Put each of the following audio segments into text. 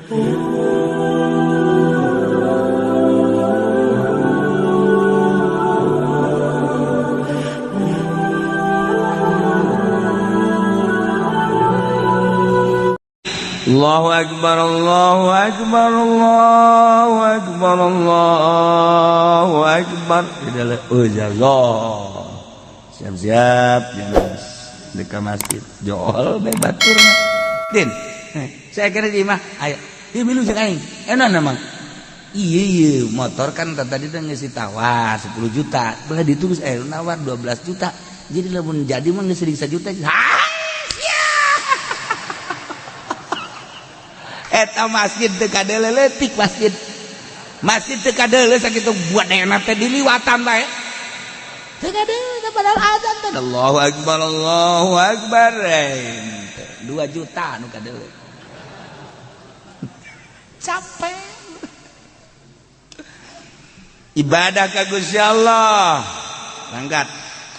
Allahu akbar, Allahu akbar, Allahu akbar, Allahu akbar. Oh, jago. Siap-siap jangan dekat masjid. Jol be batur. Din. Saya kira di mah ayo. Ieu milu jeung aing. Enak emang. Iya iya motor kan tadi teh geus ditawar 10 juta. Belah ditu geus aya nawar 12 juta. Jadi lamun jadi mah geus 1 juta. Ha! Eta masjid teu kadeuleu leutik masjid. Masjid teu kadeuleu sakitu buat enak teh diliwatan bae. Teu kadeuleu padahal azan teh. Allahu akbar, Allahu akbar. 2 juta nu kadeuleu. Capek. Ibadah ka Gusti Allah. Mangkat.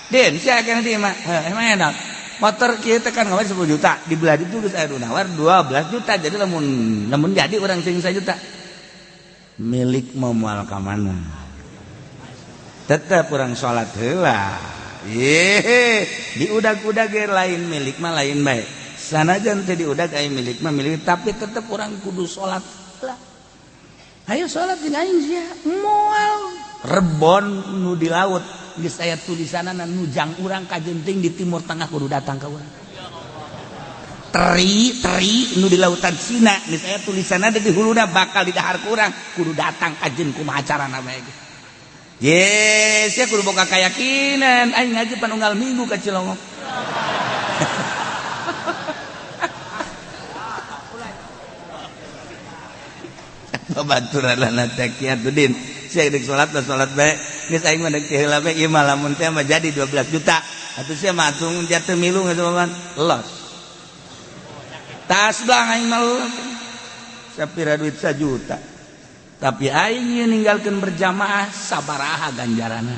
Din, sia kana di mah. Emang enak. Motor kita kan kemarin 10 juta dibelah itu geus aya nawar 12 juta, jadi lamun lamun jadi orang sing 1 juta milik mau moal ka mana, tetep urang salat heula. Ye diudag-udag ge lain milik mah lain bae, sanajan teu diudag aya milik mah milik, tapi tetep urang kudu salat lah. Ayo salat jeung aing sia moal rebon nu di laut geus aya tulisanana nujang urang kajenting di Timur Tengah kudu datang ka urang. Teri teri nu di lautan Cina geus aya tulisanana di huluna bakal didahar ku urang kudu datang kajen kumaha carana bae ge. Yes, sia kudu boga keyakinan aing ngaji panunggal minggu ka Cilongok. Babaturan teh kiatudin. Sia deuk salat lah salat bae. Geus aing mah deuk heula bae ieu mah lamun teh mah jadi 12 juta. Atuh sia mah atuh jatuh milu geus mah los. Tas belang aing mah sapira duit 1 juta. Tapi aing ieu ninggalkeun berjamaah sabaraha ganjaranna.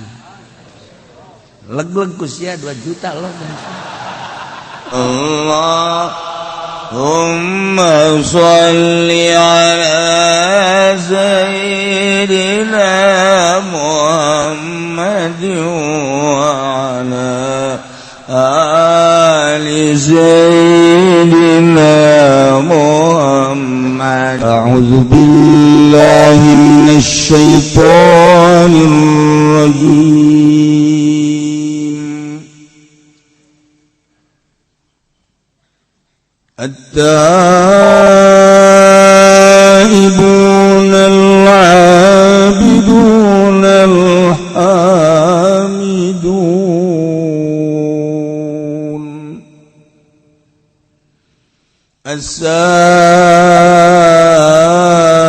Leg-leg ku sia 2 juta los. Allah Allahumma sholli ala sayyidina Muhammad wa ala ali sayyidina Muhammad. A'udzu billahi minasy syaithanir rajim. التائبون العابدون الحامدون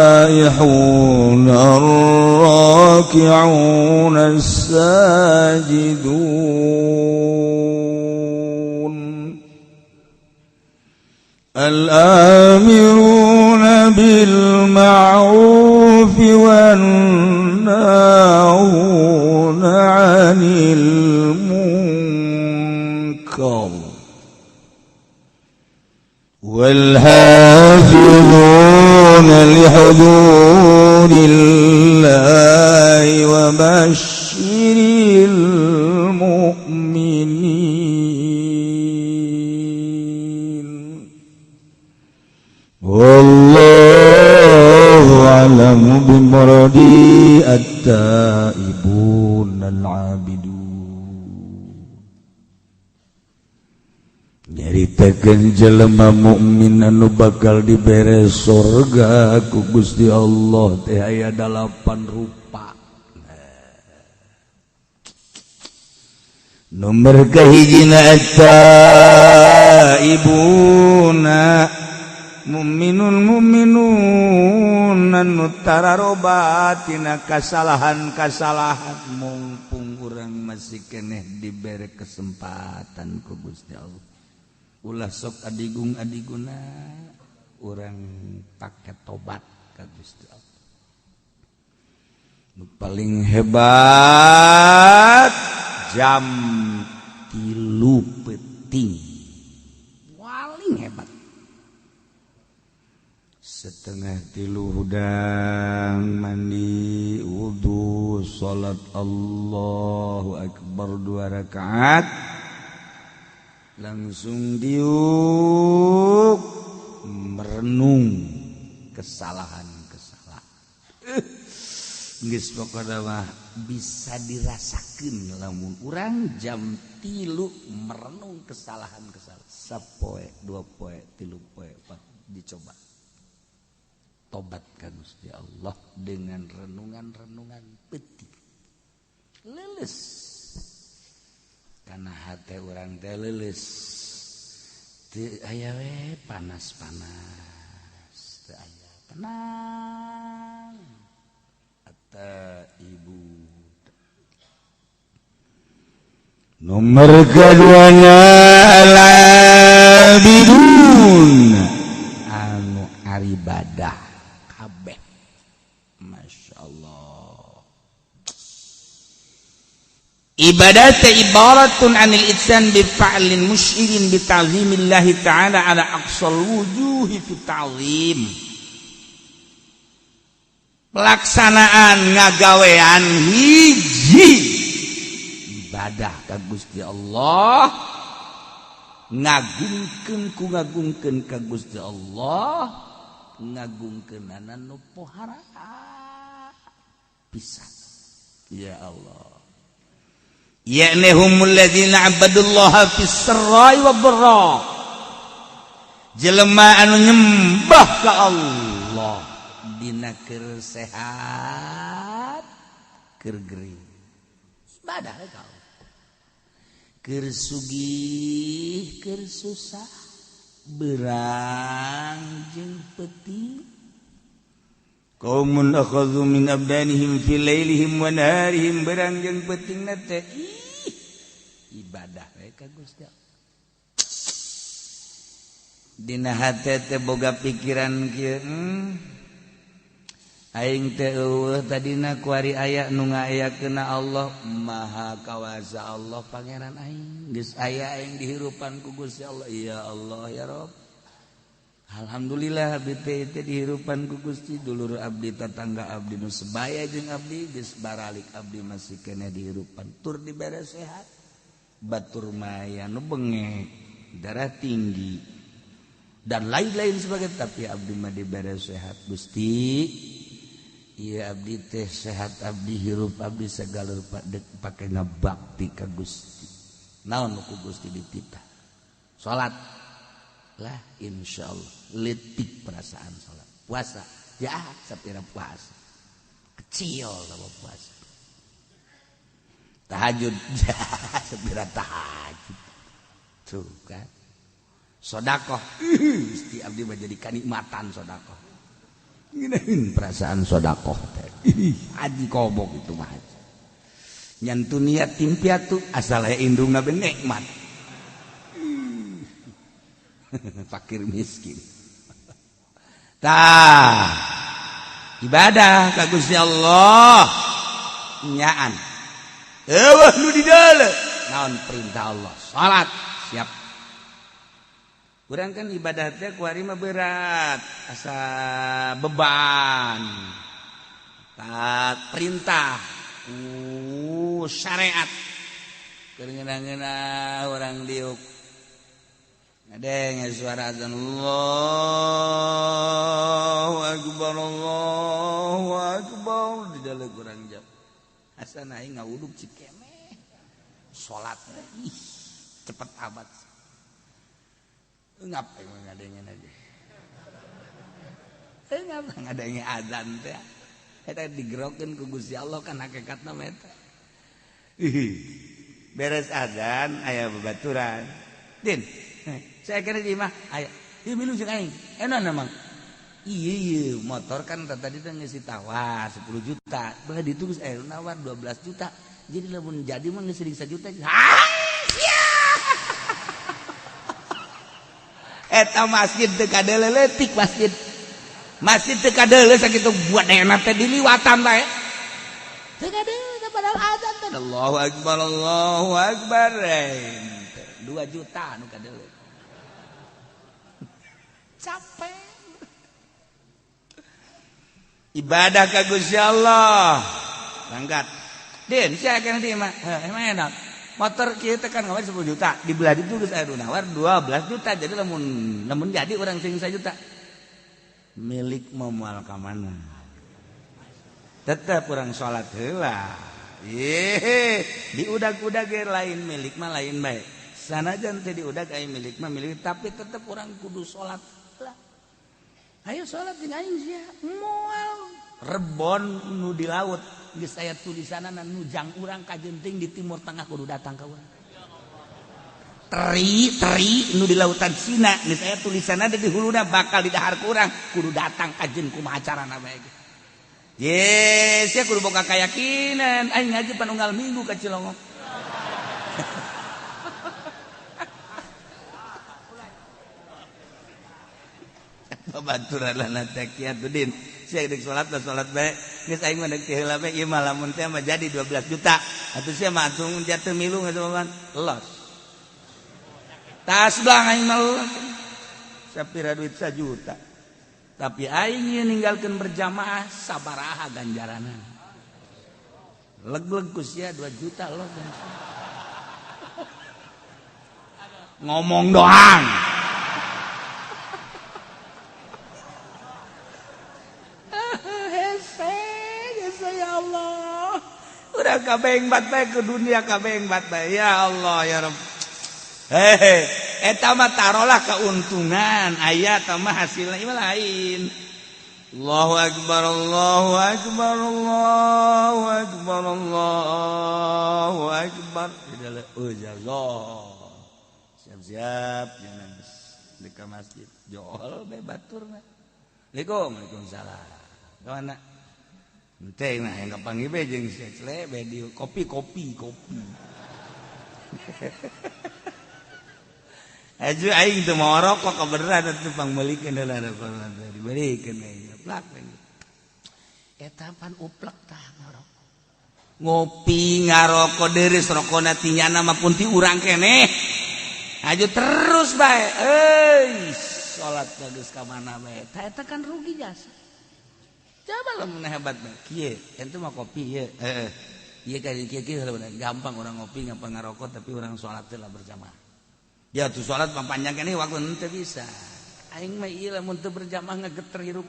السائحون الراكعون الساجدون الآمرون بالمعروف والناهون عن المنكر والحافظون لحدود الله وبشر المؤمنين. والله أعلم بمرادي التائبون العابدون. Nyaritakeun jelema mukmin anu bakal dibere sorga ku Gusti Allah teh aya 8 rupa. Nomor kahijina at-taibuna mukminun mukminun anu tararobat tina kasalahan-kasalahan, mumpung urang masih keneh dibere kesempatan ku Gusti Allah. Ulah sok adigung adiguna urang pake tobat ka Gusti Allah. Nu paling hebat jam 3 peuting paling hebat. 2:30 hudang mandi wudu salat Allahu akbar 2 rakaat langsung diuk merenung kesalahan-kesalahan. Geus pokona mah bisa dirasakeun lamun urang jam 3 merenung kesalahan-kesalahan. Sapoe, 2 poe, 3 poe, 4 dicoba. Tobat ka Gusti Allah dengan renungan-renungan peuting. Leuleus. Karena hate urang teh leuleus. Teu aya we panas-panas, teu aya tenang. Ata ibu nomor keduanya al-abidun anu aribadah kabeh. Masya Allah. Ibadah ibaratun anil itsan bi fa'lin musyirin bi ta'zimillahi ta'ala ala aqsal wujuhi fi ta'zim. Pelaksanaan ngagawean hiji ibadah ka Gusti Allah, ngagungkeun ku ngagungkeun ka Gusti Allah, ngagungkeunana nu pohara pisan. Ya Allah. Ya'ni humul ladzina abadullaha fis sarra'i wad dharra. Jelema anu nyembah ka Allah dina keur sehat keur gering ibadah ka Allah, keur sugih keur susah berang jeung peuting. Qaumun akhadhu min abdanihim fi lailihim wa naharihim, berang jeung peutingna teh ibadah we ka Gusti Allah. Dina hate teh boga pikiran kieu, aing teh eueuh tadina kuari aya nu ngayakeunna Allah Maha Kawasa, Allah Pangeran aing geus aya aing dihirupan ku Gusti Allah. Ya Allah ya Rabb, alhamdulillah abdi teh dihirupan ku Gusti, dulur abdi tatangga abdi nu sebaya jeung abdi geus baralik abdi masih keneh dihirupan tur dibere sehat. Batur maya nu bengek, darah tinggi dan lain-lain sebagainya, tapi abdi mah dibere sehat Gusti. Iya abdi teh sehat, abdi hirup, abdi segala rupa pake ngabakti ka Gusti. Naon ku Gusti dititah? Salat lah insyaallah, letik perasaan salat. Puasa ya sapira puasa. Kecil sama puasa. Tahajud ya sapira tahajud. Tuh kan. Sedekah, Gusti abdi mah jadi kanikmatan sedekah. Ngeunaheun perasaan sedekah teh. Haji kobok itu mah. Nyantu niat tim piatu asal aya indungna be nikmat. Fakir miskin. Tah ibadah ka Gusti Allah nyaan. Eueuh nu di deuleu. Naon perintah Allah? Salat siap. Kurang kan ibadah teh kuari mah berat, asa beban. Tat perintah, syariat. Keur ngeunah-ngeunah urang diuk. Ngadenge suara azan Allahu akbar Allahu akbar di dalam kurang jam. Asa aing ngawuduk cikemeh. Salat ih cepet amat. Ngapain ngadengen aja? Ngapa ngadenge azan teh? Eta digerokeun ku Gusti Allah kan hakikatna mah eta. Beres azan aya babaturan. Din, saya kira di imah aya. Ieu milu jeung aing. Enak emang. Iya iya motor kan tadi teh geus ditawar 10 juta. Belah ditu geus aya nawar 12 juta. Jadi lamun jadi mah geus 1 juta. Eta masjid teu kadeuleu leutik masjid. Masjid teu kadeuleu sakitu buat enak teh diliwatan bae. Teu kadeuleu padahal azan teh. Allahu akbar Allahu akbar. 2 juta nu kadeuleu. Capek. Ibadah ka Gusti Allah. Berangkat. Din, sia kana di mah. Emang enak. Motor kieu teh kan ngawar 10 juta, dibelah ditu geus aya nu nawar 12 juta. Jadi lamun lamun jadi urang sing 1 juta. Milik mau moal ka mana? Tetep urang salat heula. Ye, diudag-udag ge lain milik mah lain bae. Sanajan teu diudag aya milik mah milik, tapi tetep urang kudu salat lah. Ayo salat jeung aing sia. Moal rebon nu di laut geus aya tulisanana nu jang urang kajenting di Timur Tengah kudu datang ka urang. Teri teri nu di lautan Cina geus aya tulisanana di huluna bakal didahar ku urang kudu datang kajen kumaha carana bae ge. Yes, sia kudu boga keyakinan aing ngaji panunggal minggu ka Cilongok. Babaturan lana teh Kiatudin. Sia deuk salat lah salat bae. Geus aing mah deuk ti heula bae ieu mah lamun teh mah jadi 12 juta. Atuh sia mah atuh jatuh milu geus mah los. Tas belang aing mah los. Sapira duit 1 juta. Tapi aing ieu ninggalkeun berjamaah sabaraha ganjaranna. Leg-leg ku sia 2 juta los. Ngomong doang. Ya Allah, udah kabeng bat bae ke dunia kabeng bat bae. Ya Allah ya Rabb. Hehe, eta mah tarolah keuntungan, aya eta mah hasilna ieu lain. Allahu akbar, Allahu akbar, Allahu akbar, Allahu akbar. Oh, siap-siap jangan di ka masjid. Jol bae baturna. Assalamualaikum, waalaikumsalam. Ka mana? Ente nah yang kapanggih be jeung si Cle be di kopi kopi kopi. Aju aing teu mau rokok kebeneran atuh pangmeulikeun heula rokok dibelikeun aing plak. Eta pan uplek tah ngarokok. Ngopi ngarokok deureuh rokona ti nyana mah pun ti urang keneh. Aju terus bae. Euy, salat geus ka mana bae. Tah eta kan rugi jasa. Coba lah mun hebat mah kieu, ente mah kopi ieu. Heeh. Ieu ka kieu kieu gampang orang ngopi gampang ngarokok tapi orang salat teh lah berjamaah. Ya tuh salat mah panjang keneh waktu henteu bisa. Aing mah ieu lamun teu berjamaah ngageter hirup.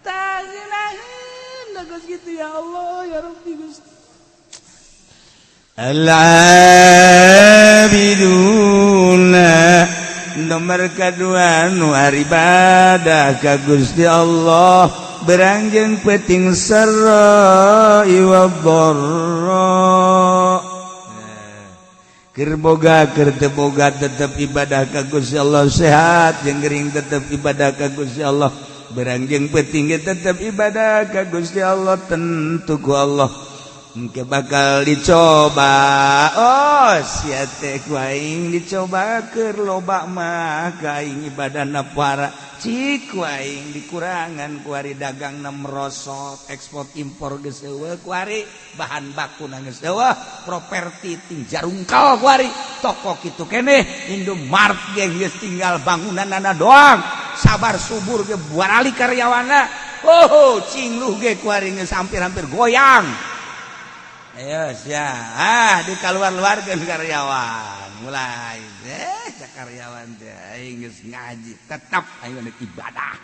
Tah ngeunaheun geus kitu ya Allah ya Rabbi Gusti. Al-abiduna nomor kedua nu ibadah ka Gusti Allah berangjeng peting sarra wa dharra. Keur boga keur teu boga tetep ibadah ka Gusti Allah, sehat jeung gering tetep ibadah ka Gusti Allah, berangjeng peting ge tetep ibadah ka Gusti Allah, tentu ku Allah engke bakal dicoba. Oh sia teh ku aing dicoba keur loba mah ka aing ibadahna para cik ku aing dikurangan ku ari dagangna merosot, ekspor impor geus eueuh ku ari bahan bakuna geus eueuh, properti ting jarungkal ku ari toko kitu keneh Indomart ge geus tinggal bangunanana doang, sabar subur ge buarali karyawanna. Oh cingluh ge ku ari geus hampir-hampir goyang. Ayo sia, ah dikaluar-luarkeun karyawan. Mulai cak karyawan teh aing geus ngaji, tetap aing rek ibadah.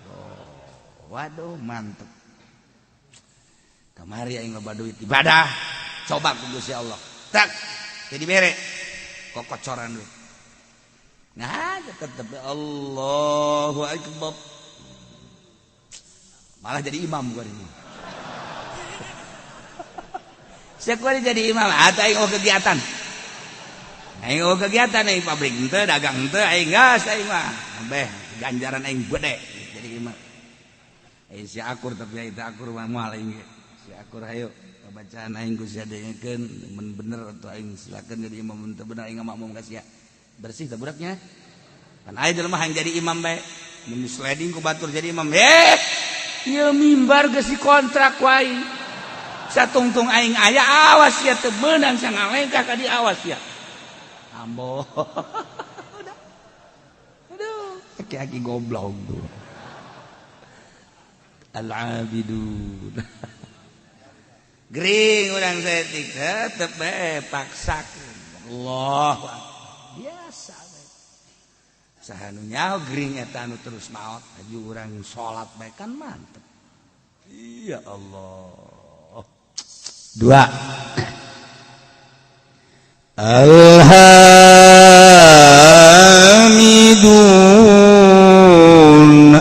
Oh, waduh mantep. Kamari aing loba duit ibadah, coba ku Gusti Allah. Tak, jadi bere kokocoran duit. Nah, tetep Allahu akbar. Malah jadi imam gua ini. Siapa jadi imam? Atau aing oh kegiatan. Aing oh kegiatan aing pabrik henteu, dagang henteu, aing gas aing mah. Beh, ganjaran aing gede jadi imam. Aing si akur tapi aing teu akur mah moal aing ge. Si akur hayu bacaan aing ku sia dengekeun mun bener atau aing silakeun jadi imam mun teu bener aing makmum ka sia. Bersih teh budaknya. Kan aya jelema hayang jadi imam bae. Mun sliding ku batur jadi imam. Ieu mimbar geus dikontrak ku aing. Satungtung aing aya awas ya teu meunang sangalengkah ka di awas ya. Ambo. Udah. Aki-aki goblok tuh. Al-abidun. Gering urang saeutik tetep bae paksakeun. Allah biasa bae. Saha nu nyaho gering eta anu terus maot aju urang salat bae kan mantep. Ya Allah. Dua. Alhamidun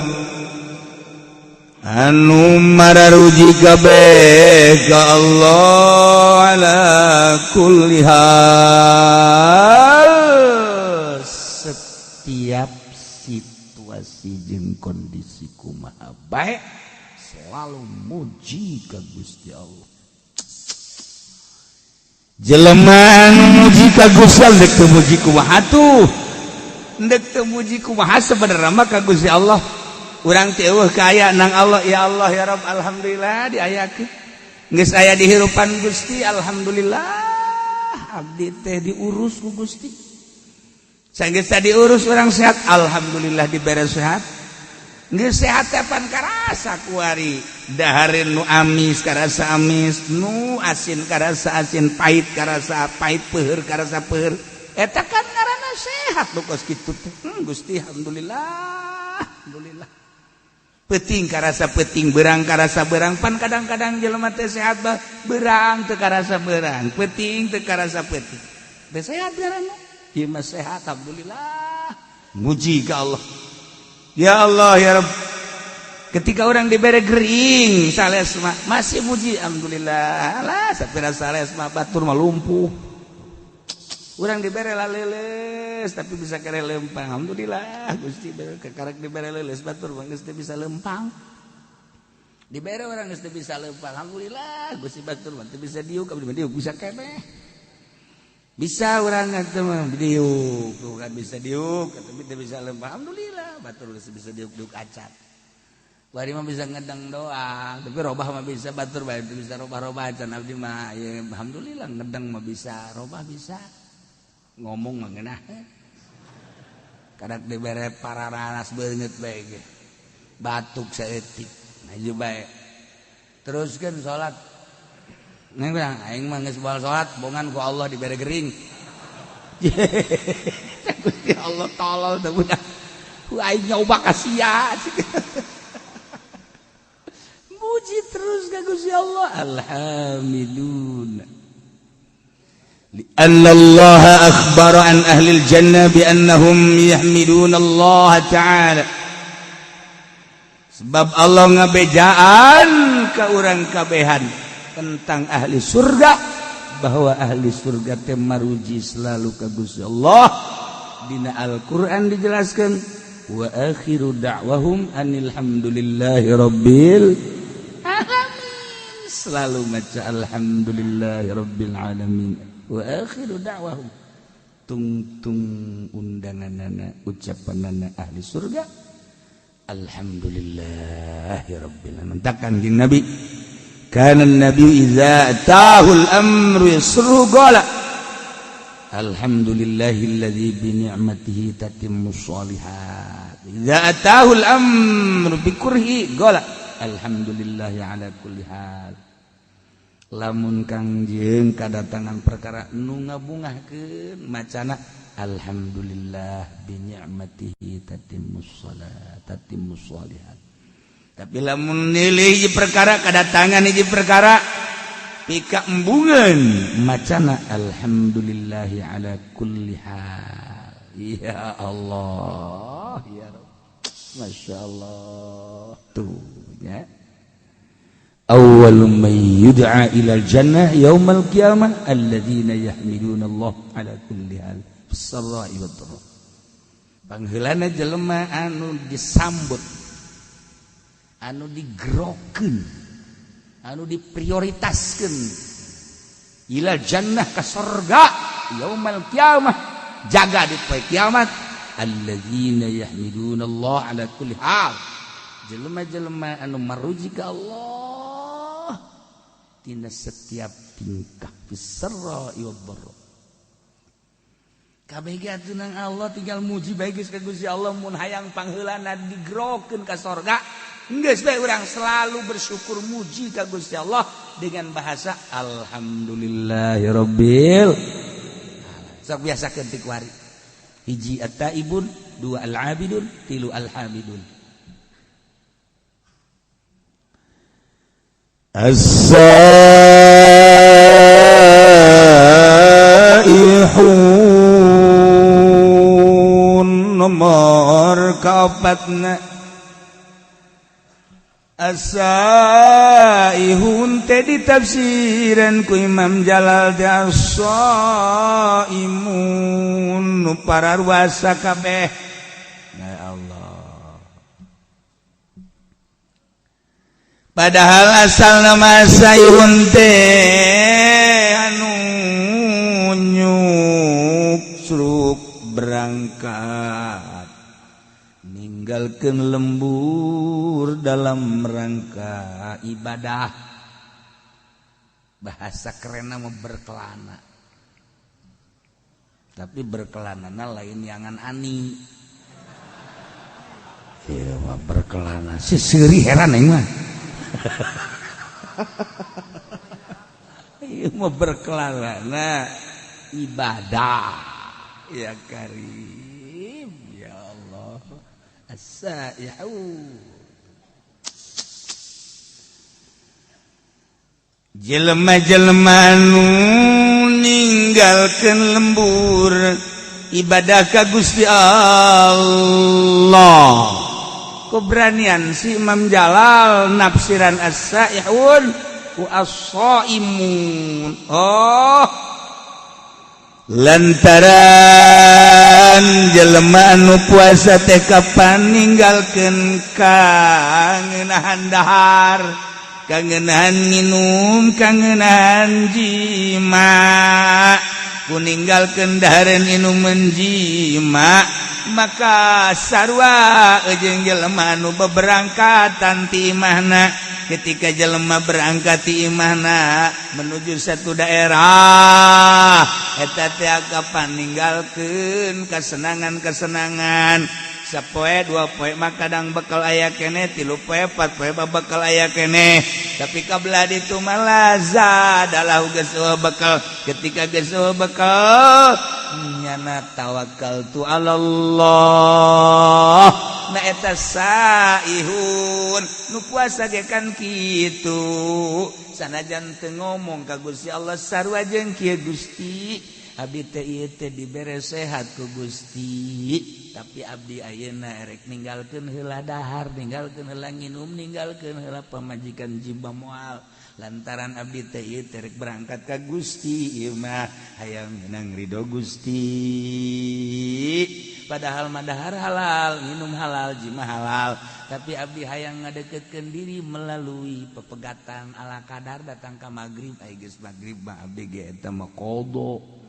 anu mararuji kabeh ka Allah ala kulli hal, setiap situasi jeung kondisi kumaha bae selalu muji ka Gusti Allah. Jelema anu muji ka Gusti Allah dek teu muji kumaha tuh, dek teu muji kumaha sebenarnya mah ka Gusti Allah. Urang teh eueuh kaya nang Allah, ya Allah ya Rabb, alhamdulillah diayakeun geus aya di hirupan Gusti, alhamdulillah abdi teh diurus ku Gusti. Sanggeus diurus urang sehat, alhamdulillah dibere sehat. Geus sehat teh pan karasa kuari dahareun nu amis karasa amis, nu asin karasa asin, pahit karasa pahit, peuheur karasa peuheur. Eta kan ngaranna sehat nu kos kitu teh. Gusti alhamdulillah, alhamdulillah. Peting karasa peting, berang karasa berang. Pan kadang-kadang jelema teh sehat bah berang teu karasa berang, peting teu karasa peting. Teh sehat ngaranna. Ieu mah sehat alhamdulillah. Muji ka Allah. Ya Allah ya Rabb. Ketika orang diberi gering sales mah masih muji alhamdulillah. Lah sapira sales mah batur mah lumpuh. Urang dibere laleles tapi bisa kere lempang. Alhamdulillah Gusti kekarek dibere leuleus batur mah geus teu bisa lempang. Dibere urang geus teu bisa lempang. Alhamdulillah Gusti batur mah teu bisa diuk, abdi mah diuk bisa keneh. Bisa urang teh mah diuk, tuh kan bisa diuk tapi teu bisa lempang. Alhamdulillah batur geus bisa diuk-diuk acan. Bari mah bisa ngedeng doang, tapi robah mah bisa batur bae teu bisa robah-robah acan abdi mah. Ya alhamdulillah ngedeng mah bisa, robah bisa. Ngomong mah ngeunah. Kadak dibere pararanas beungeut bae ge. Batuk saeutik. Maju bae. Teruskeun salat. Neng bilang aing mah geus baal salat, bongan ku Allah dibere gering. Gusti Allah tolol teh budak. Ku aing nyoba ka sia. Muji terus ka Gusti Allah. Alhamdulillah. لأن الله أخبر عن أهل الجنة بأنهم يحمدون الله تعالى. Sebab Allah ngabejaan ke urang kabehan tentang ahli surga bahwa ahli surga teh maruji selalu ka Gusti Allah. Dina Al-Qur'an dijelaskan wa akhiru da'wahum anil hamdulillahi rabbil alamin. Selalu maca alhamdulillahi rabbil alamin. Wa akhiru da'wahum, tungtung undanganana ucapanana ahli surga alhamdulillahi rabbil alamin. Takkan di Nabi kana nabi idza atahul amru yasru qala alhamdulillahilladzi bi ni'matihi tatimmus sholihat. Idza atahul amru bi kurhi qala alhamdulillahi ala kulli hal. Lamun Kangjeng kadatangan perkara nu ngabungahkeun macana alhamdulillah bi ni'matihi tatimmus shalat tatimmus sholihat. Tapi lamun nilai hiji perkara kadatangan hiji perkara pika embungan macana alhamdulillahi ala kulli hal. Ya Allah ya Rabb, Masya Allah tuh ya. Awwal man yud'a ila jannah yaumal qiyamah alladzina yahmiduna Allah ala kulli hal fis sarra'i wad dharra. Pangheulana jelema anu disambut, anu digerokeun, anu diprioritaskeun ila jannah ka sorga yaumal qiyamah, jaga di poe kiamat, alladzina yahmiduna Allah ala kulli hal, jelema-jelema anu maruji ka Allah tina setiap tingkah fis sarra'i wad dharra. Kabeh ge atuh nang Allah tinggal muji bae geus ka Gusti Allah mun hayang pangheulana digrokeun ka sorga. Geus bae urang selalu bersyukur muji ka Gusti Allah dengan bahasa alhamdulillahirabbil alamin. Sok biasakeun ti kuari. Hiji at-taibun, dua al-abidun, tilu al-hamidun. As-saihun nomor kaopatna. As-saihun teh ditafsiran ku Imam Jalal teh as-saimun nu pararuasa kabeh. Ya Allah. Padahal asal nama saihun teh anu nyuksruk berangkat ninggalkeun lembur dalam rangka ibadah. Bahasa kerenna mah berkelana, tapi berkelanana lain yangan ani. Ieu mah berkelana si seuri heran aing mah. Ieu mah berkelana ibadah. Ya Karim, ya Allah. As-saihu. Jelema-jelema nu ninggalkeun lembur ibadah ka Gusti Allah. Keberanian si Imam Jalal nafsiran as-saihun wa as-saimun. Oh, lantaran jelema anu puasa teh kapan ninggalkeun kangenahan dahar, kangenahan nginum, kangenahan jima. Ku ninggalkeun dahareun inuman jima, maka sarua jeung jelema anu beberangkatan ti imahna. Ketika jelema berangkat ti imahna menuju satu daerah, eta teh kapan ninggalkeun kesenangan-kesenangan. Sapoe dua poe mah kadang bekal aya keneh, tilu poe empat poe mah bekal aya keneh. Tapi kabelah ditu mah lazadalah geus bekal. Ketika geus bekal nyana tawakal tu alallah. Na eta saihun nu puasa ge kan kitu. Sanajan teu ngomong ka Gusti Allah sarua jeung kieu Gusti. Abdi teh ieu teh dibere sehat ku Gusti, tapi abdi ayeuna erek ninggalkeun heula dahar, ninggalkeun heula nginum, ninggalkeun heula pamajikan jimba moal. Lantaran abdi teh ieu teh rek berangkat ka Gusti ieu mah hayang meunang ridho Gusti. Padahal mah dahar halal, minum halal, jima halal, tapi abdi hayang ngadeketkeun diri melalui pepegatan ala kadar datang ka magrib. Ai geus magrib mah abdi ge eta mah qada.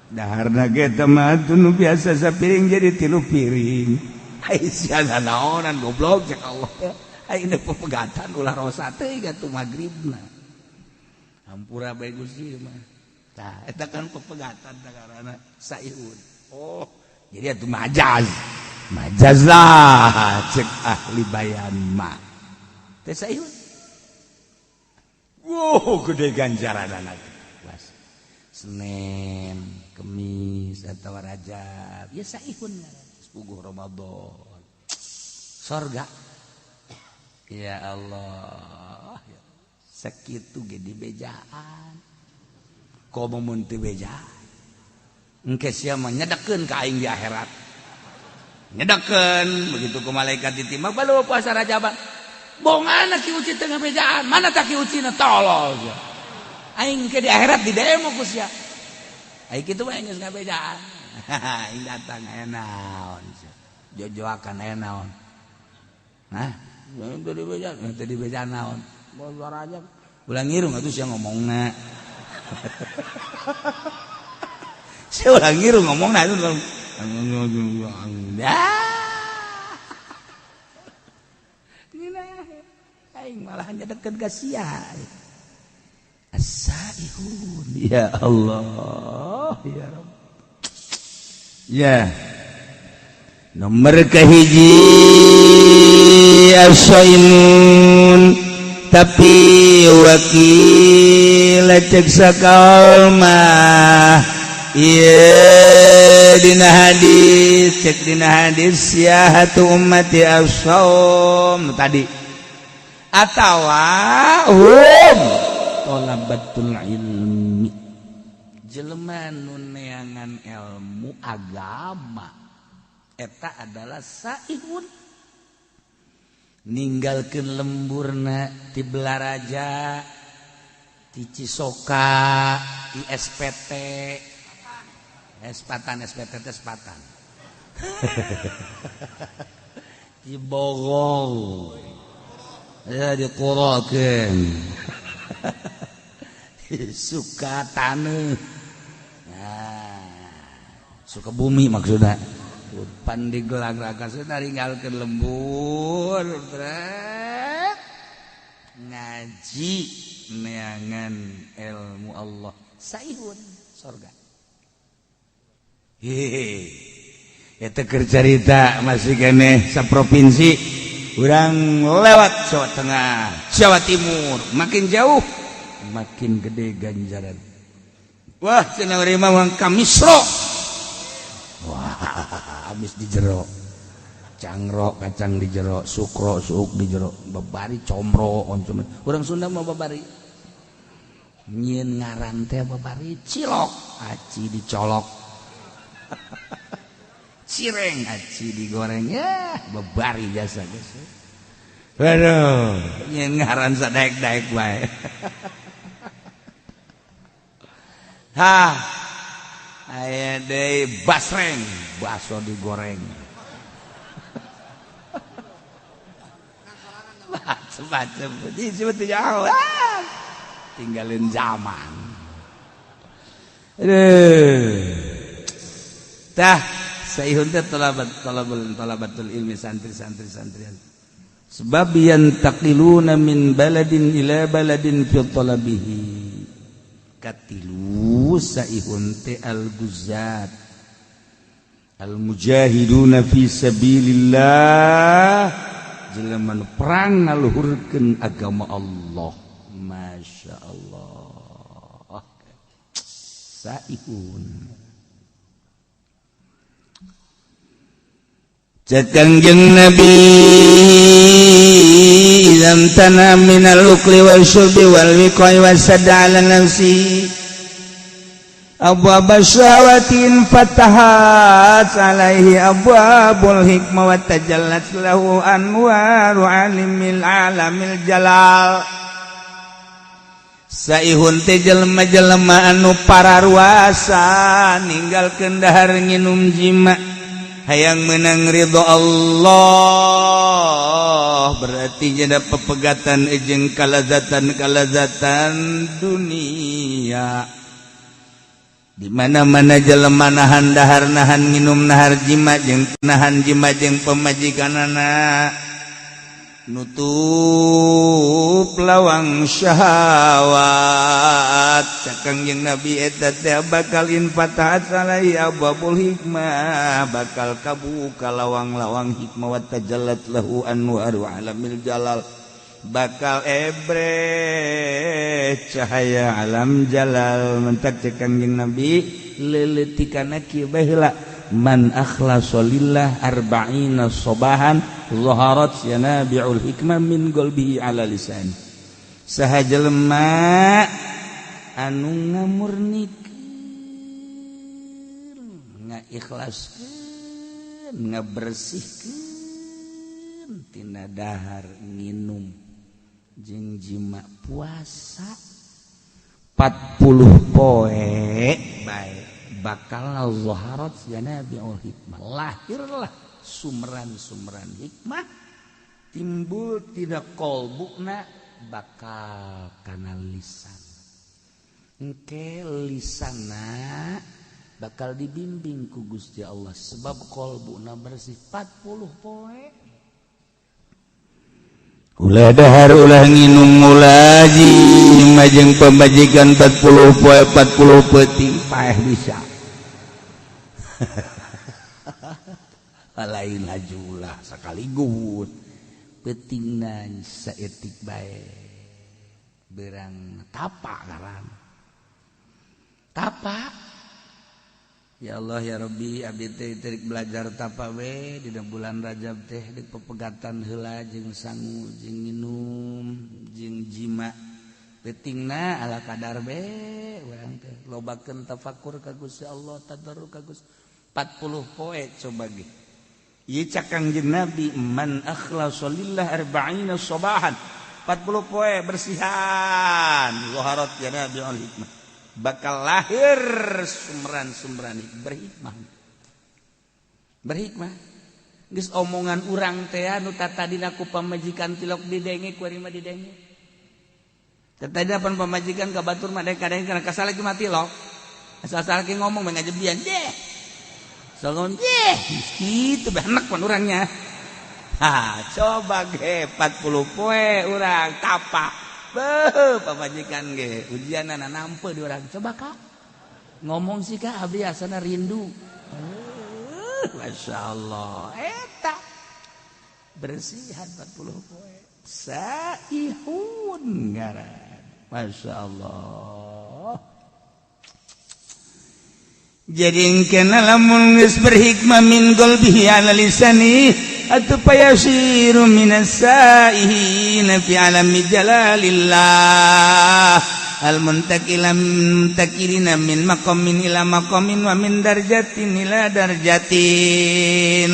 Daharna ge eta mah nu biasa sapiring jadi tilu piring. Ai sia naonan goblok cek Allah. Ai ini pepegatan ulah rosa teh atuh magribna. Hampura bae Gusti mah. Tah eta kan pepegatan karana saihun. Oh, jadi atuh majaz. Majaz lah cek ahli bayan mah. Teh saihun. Wow, gede ganjaranana. Senin, Kemis atau Rajab, ya saihun puguh Ramadan. Sorga. Ya Allah, sakitu ge dibejaan. Komo mun teu bejaan. Engke sia mah nyedekeun ka aing di akhirat. Nyedekeun begitu ku malaikat ditimbang balu puasa Rajaban. Bongana ki uci teu ngabejaan, mana tak ki ucina tolol sia. Aing ke di akhirat di demo ku sia. Aing kitu mah geus ngabejaan. Aing datang aya naon sia. Jojoakan aya naon. Nah, teu dibejaan, teu dibejaan naon. Bosor aja. Ulah ngirung atuh sia ngomongna. Sia ulah ngirung ngomongna itu. Aing malah nyedekeun ka sia. As-saihun. Ya Allah, ya Rabb. Ya, nomor kahiji as-shaimun, tapi wakil cek sakaul mah. Iya, dina hadis, cek dina hadis, siyahatu ummati as-shaum tadi atawa hum tholabatul ilmi, jelema nu neangan ilmu agama eta adalah saihun. Ninggalkeun lemburna ti Belaraja, ti Cisoka, ti SPT Espatan, SPT teh Sepatan, di Bogor ya, dikurokeun suka taneuh, nah, suka bumi maksudnya pan digelang sudah ninggalkeun lembur brek, ngaji neangan ilmu Allah, saihun sorga. Hehe, eta keur carita masih keneh saprovinsi urang lewat Jawa Tengah, Jawa Timur, makin jauh makin gede ganjaran. Wah, cenah urang mah ka Misro. Wah, habis di jero. Cangrok kacang di jero, sukro suuk di jero, babari comro oncom. Urang Sunda mah babari. Nyieun ngaran teh babari cilok, aci dicolok. Cireng aci digoreng, ya babari jasa geus. Waduh, nyieun ngaran sadaek-daek bae. Hah, aya deui basreng, baso digoreng. Macem-macem, disebut jauh. Ah, tinggalin zaman. Aduh. Tah, saihun teh talabat talabul talabatul ilmi, santri-santri santrian. Sebab yantaqiluna min baladin ila baladin fi talabihi. Katilu saihun teh al-guzat al-mujahiduna fi sabilillah, jelema nu perang ngaluhurkeun agama Allah. Masya Allah, saihun. Cek Kangjeng Nabi, idzam tana minal ukli wal syurbi wal wiqai wasadda ala nafsi abwab syahawatin fatahat alaihi abwabul hikmah wa tajallat lahu anwaru alimil alamil jalal. Saihun teh jelema-jelema anu pararuasa ninggalkeun dahar nginum jima, hayang menang ridho Allah, berarti jada pepegatan jeung kalazatan-kalazatan dunia. Di mana-mana jelema nahan dahar, nahan minum, nahar jima jeung nahan jima jeung pemajikanana, nutup lawang syahwat. Cek Kangjeng Nabi eta teh bakal infatahat alaihi abwabul hikmah, bakal kabuka lawang-lawang hikmah, wa tajallat lahu anwaru alamil jalal, bakal ebre cahaya alam jalal. Mentak cek Kangjeng Nabi leuleutikanna kieu bae heula, man akhlasa lillah arba'ina sobahan zaharat yanabi'ul hikmah min qalbihi ala lisan. Saha jelema anu ngamurnikeun, ngaikhlaskeun, ngabersihkeun tina dahar nginum jeung jima puasa 40 poe bae, bakal zaharat yanabi'ul hikmah, lahirlah sumran-sumran hikmah, timbul tidak kolbuna bakal kana lisan. Engke lisana bakal dibimbing ku Gusti Allah sebab kolbuna bersih 40 poe. Ulah dahar, ulah nginum, ulah jima jeung pamajikan 40 poe 40 peuting paeh bisa. Lain hajulah sekaligus pentingna saeutik bae berang tapa ngaran tapa. Ya Allah ya Rabbi, abdi teh teu belajar tapa we dina bulan Rajab teh di pepegatan heula jeung sangu jeung nginum jeung jima pentingna ala kadar be urang teh lobakeun tafakur ka Gusti Allah, tadarru ka Gusti 40 poe coba ge. Ieu cak Kangjeng Nabi man akhlasa lillah arba'ina sabahan 40 poe bersihan zaharat ya Nabi al hikmah bakal lahir sumran-sumran berhikmah. Berhikmah geus omongan urang teh anu tatadina ku pamajikan tilok didenge ku ari mah didenge. Tatadina pan pamajikan ka batur mah kadang kana kasal lagi mah tilok. Asal-asal ge ngomong mah ngajebian deh. Salon deh kitu benek pan urangnya. Ha, coba ge 40 poe urang tapa. Beuh, pamajikan ge ujianana nampe di urang. Coba Kak. Ngomong sih Kak, abdi asana rindu. Masya Allah. Eta bersihan 40 poe. Saihun ngaran. Masya Allah. Jadi kena lamun geus berhikmah min qalbihi ala lisani atau payasiru minas saihina fi alami jalalillah al muntakila muntakilina min maqamin ila maqamin wa min darjatin ila darjatin.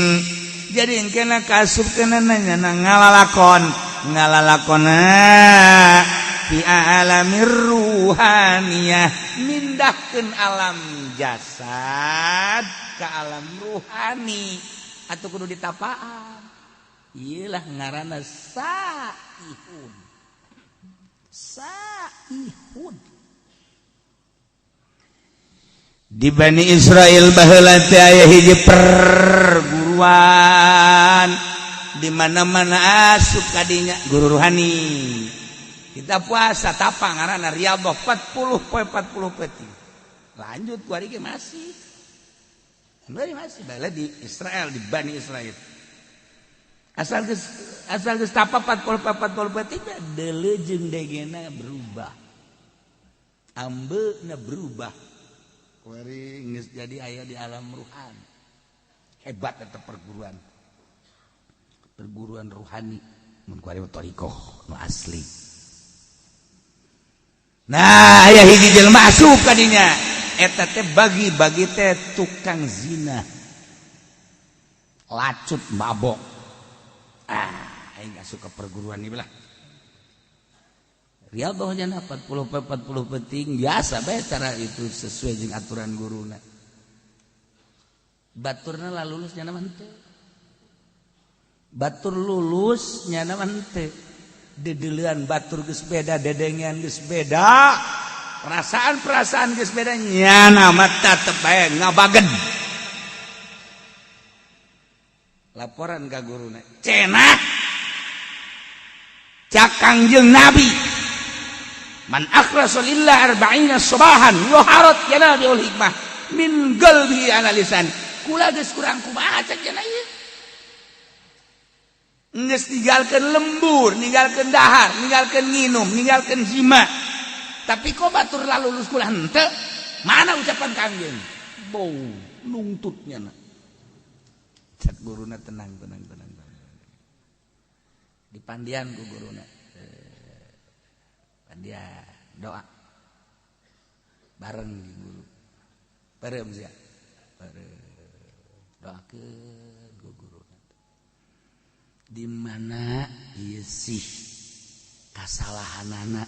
Jadi kena kasup kena nanya ngalalakon ngalalakona fi alamir ruhaniyah mindahkeun alam jasad ke alam ruhani atau kudu ditapaan. Iyalah ngaranna saihun. Saihun. Di Bani Israel baheula teh aya hiji perguruan di mana-mana asup kadinya guru ruhani. Kita puasa tapa ngaranna riyadhah 40 poe 40 peuting. Lanjut ku ari ge masih. Masih bala di Israel di Bani Israel. Asal geus tapa 40 40 peuting deuleu jeung degena berubah. Ambeuna berubah. Kuari geus jadi aya di alam ruhani. Hebat eta perguruan. Perguruan ruhani mun kuari mah thariqah nu asli. Nah, aya hiji jelema asup ka dinya. Eta teh bagi-bagi teh tukang zina. Lacut mabok. Ah, aing asup ka perguruan ieu lah. Riyadhah nya 40 40 penting biasa bae cara itu sesuai jeung aturan guruna. Baturna lah lulus nya mah henteu. Batur lulus nya mah henteu. Dedeulean batur geus beda, dedengean geus beda. Perasaan-perasaan geus beda nyana mah tetep bae ngabagen. Laporan ka guruna. Cenah. Cak Kangjeng Nabi. Man akhlasa lillah arba'ina sabahan yuharat yanabiul hikmah min qalbihi ala lisan. Kula geus kurang kumaha cek cenah ieu. Geus ninggalkeun lembur, ninggalkeun dahar, ninggalkeun nginum, ninggalkeun jima. Tapi kok batur lalulus kula henteu? Mana ucapan Kangjeng? Bau nungtutnya na. Cek guruna tenang tenang tenang. Dipandian ku guruna. Pandian doa. Bareng di guru. Bareng sia. Bareng. Doakeun ku guru. Di mana ieu sih kasalahanana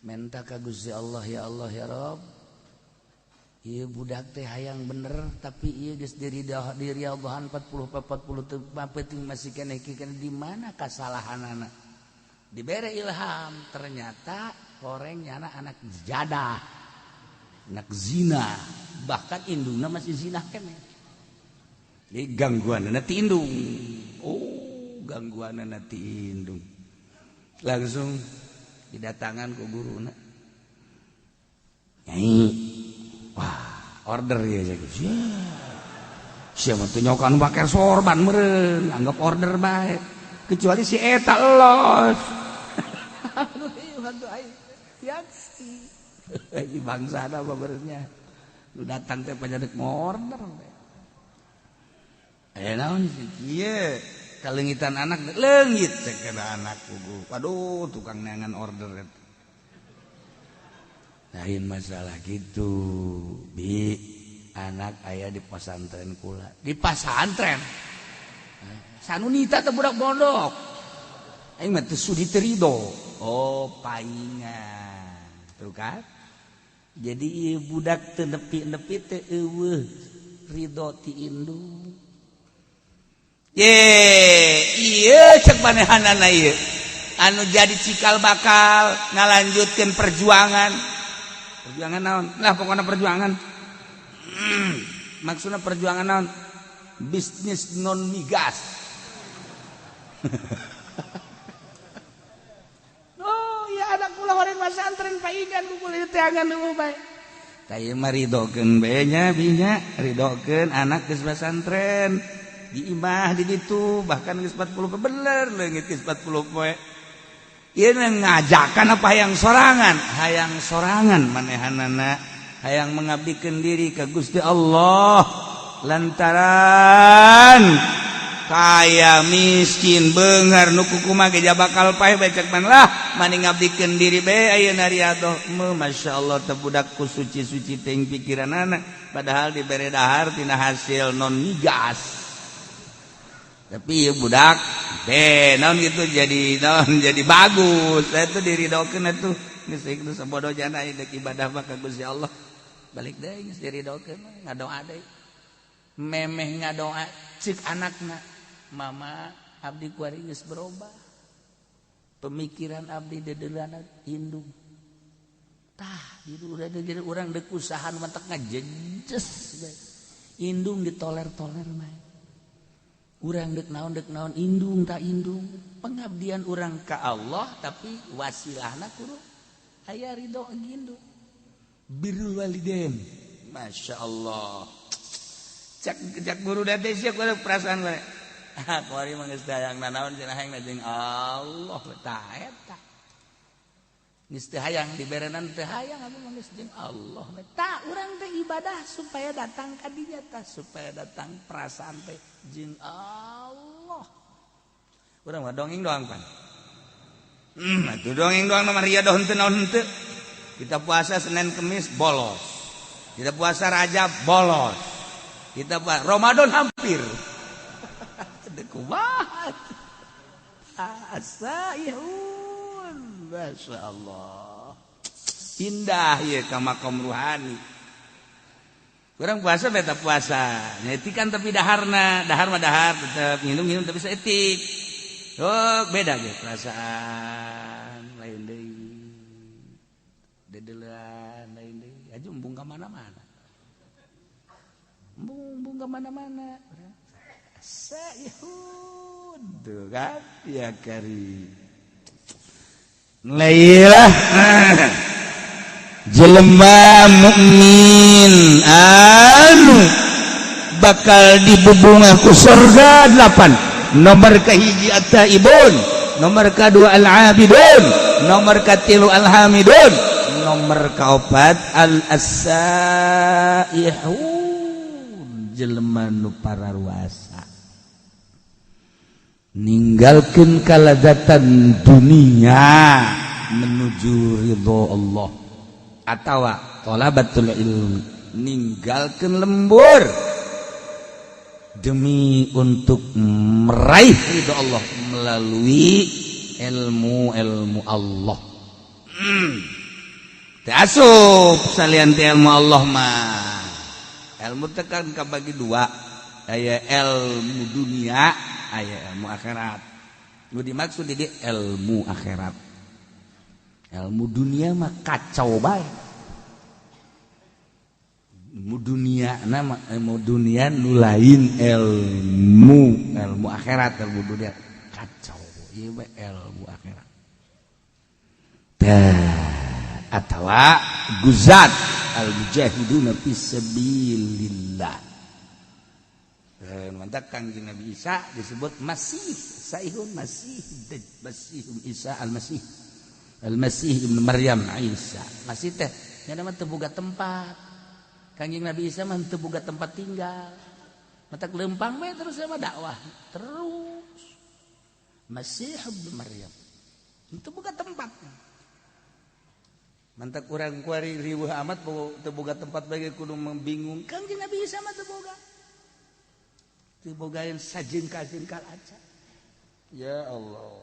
menta ka Gusti Allah ya Allah ya Rabb ieu budak teh hayang bener tapi ieu geus diri-diriadhahan 40 40 teu penting masih keneh di mana kasalahanana dibere ilham ternyata koreng nyana anak jadah anak zina bahkan indungna masih zina keneh. Jadi gangguanana ti indung. Oh, gangguanana ti indung. Langsung didatangan ku guruna. Nyai. Wah, Order ya ya. Siapa tuh nyokan pakai sorban meren, anggap order baik. Kecuali si eta los. Yaksi. Bangsa apa beresnya. Lu datang teh pajadik mau order. Eh naon sih kieu kalengitan anak leungit cek anak kugu. Waduh, tukang neangan order eta. Lain masalah gitu. Bi anak ayah di pesantren kula. Di pesantren. Sanunita teh budak pondok. Aing mah teu sudi teu rido. Oh, paingan. Tuh kan? Jadi ieu budak teu nepi-nepi teu eueuh ridho ti indung. Ye, ieu cek manehanana ieu. Anu jadi cikal bakal ngalanjutkeun perjuangan. Perjuangan naon? Lah pokokna perjuangan. Maksudna perjuangan naon? Bisnis non migas. Oh, ya anak kula horeng pesantren paingan ku kula teangan nu bae. Tah ieu mah ridokeun bae nya binya, ridokeun anak geus pesantren. Di imah di ditu bahkan geus 40 poe bener leungit geus 40 poe. Ieu ngajakan apa hayang sorangan? Hayang sorangan manehanana, hayang mengabdikeun diri ka Gusti Allah lantaran kaya miskin beunghar nu kukumaha ge bakal paeh bae cek man lah mani ngabdikeun diri bae ayeuna riadoh. Masyaallah teh budak ku suci-suci teuing pikiranana padahal dibere dahar tina hasil non migas. Tapi ya budak deh naon gitu jadi naon jadi bagus. Saya tuh diridokeun atuh geus geus sabodo jana dek ibadah mah ka Gusti Allah. Balik deui geus diridokeun ngadoa deui. Memeh ngadoa cik anakna, mama abdi kuari geus berubah. Pemikiran abdi dedeulana indung. Tah, jadi urang deuk usaha nu matak ngajejes. Indung ditoler-toler mah. Urang dek naon indung tak indung pengabdian urang ka Allah tapi wasilahna kudu aya ridho indung birrul walidain. Masya Allah cak cak guru date sia kudu perasaan bae ah kuari mah geus hayang nanaon cenah hayang jeung Allah tah eta geus teu hayang diberenan teu hayang abdi mah geus jeung Allah tah urang teh ibadah supaya datang ka dinya tah supaya datang perasaan teh jeung Allah. Urang mah dongeng doang pan. Atuh dongeng doang mah riadoh henteu naon henteu. Kita puasa Senin Kemis bolos. Kita puasa Rajab bolos. Kita puasa Ramadan hampir. Teu kumaha. Asaihun. Masya Allah. Indah ya ka makom ruhani. Kurang puasa beta puasa. Nyetikan tapi daharna, dahar mah dahar tetep minum-minum tapi seetik. Oh, beda ge perasaan lain deui. Dedeulean lain deui. Aju embung ka mana-mana. Embung ka mana-mana. Saihun tuh kan ya kari. Lailah jelema mukmin anu bakal dibubungah ku surga 8. Nomor kahiji at-taibun, nomor kadua al-abidun, nomor katilu al-hamidun, nomor kaopat al-asaihun, jelema nu pararuasa ninggalkeun kalazatan dunia menuju ridho Allah atawa thalabatul ilmi, ninggalkeun lembur demi untuk meraih ridho Allah melalui ilmu-ilmu Allah. Teu asup salian ti ilmu Allah mah. Ilmu teh kan kabagi dua, aya ilmu dunia, aya ilmu akhirat. Nu dimaksud di ilmu akhirat. Ilmu dunia mah kacau bae. Ilmu dunia nama ilmu dunia nu lain ilmu ilmu akhirat, ilmu dunia kacau ieu mah ilmu akhirat. Tah atawa guzat Al-mujahiduna fisabilillah. Mantap Kangjeng Nabi Isa disebut Masih, Saihun Masih, Masih Isa Al-Masih. Al-Masih Ibnu Maryam Isa. Masih teh nya mah teu boga tempat. Kangjeng Nabi Isa mah teu boga tempat tinggal. Matak lempang we terus sama dakwah terus. Masih Ibnu Maryam. Teu boga tempat. Mantak urang kuari riweuh amat teu boga tempat bae kudu bingung. Kangjeng Nabi Isa mah teu boga. Teu bogaeun sajengkal-jengkal aja. Ya Allah.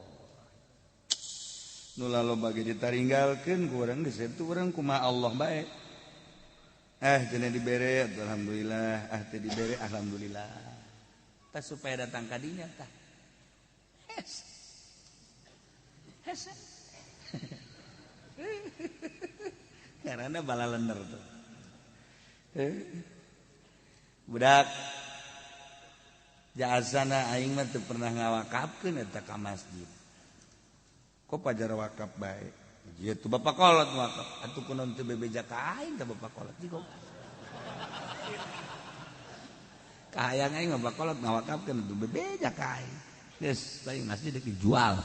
Nu loba ge ditaringgalkeun ku urang geus eta urang kumaha Allah bae. Ah cenah dibere alhamdulillah, ah teu dibere alhamdulillah. Tah supaya datang ka dinya tah. Hes. Hes. Karena balalender tuh. Budak jasana aing mah teu pernah ngawakafkeun eta ka masjid. Kok pajar wakaf bae? Ieu tuh bapak kolot wakaf. Atuh kunaon teu bebeja ka aing teh bapak kolot jigo. Kahayang aing mah bapak kolot ngawakafkeun atuh bebeja ka aing. Geus lain masjid dijual.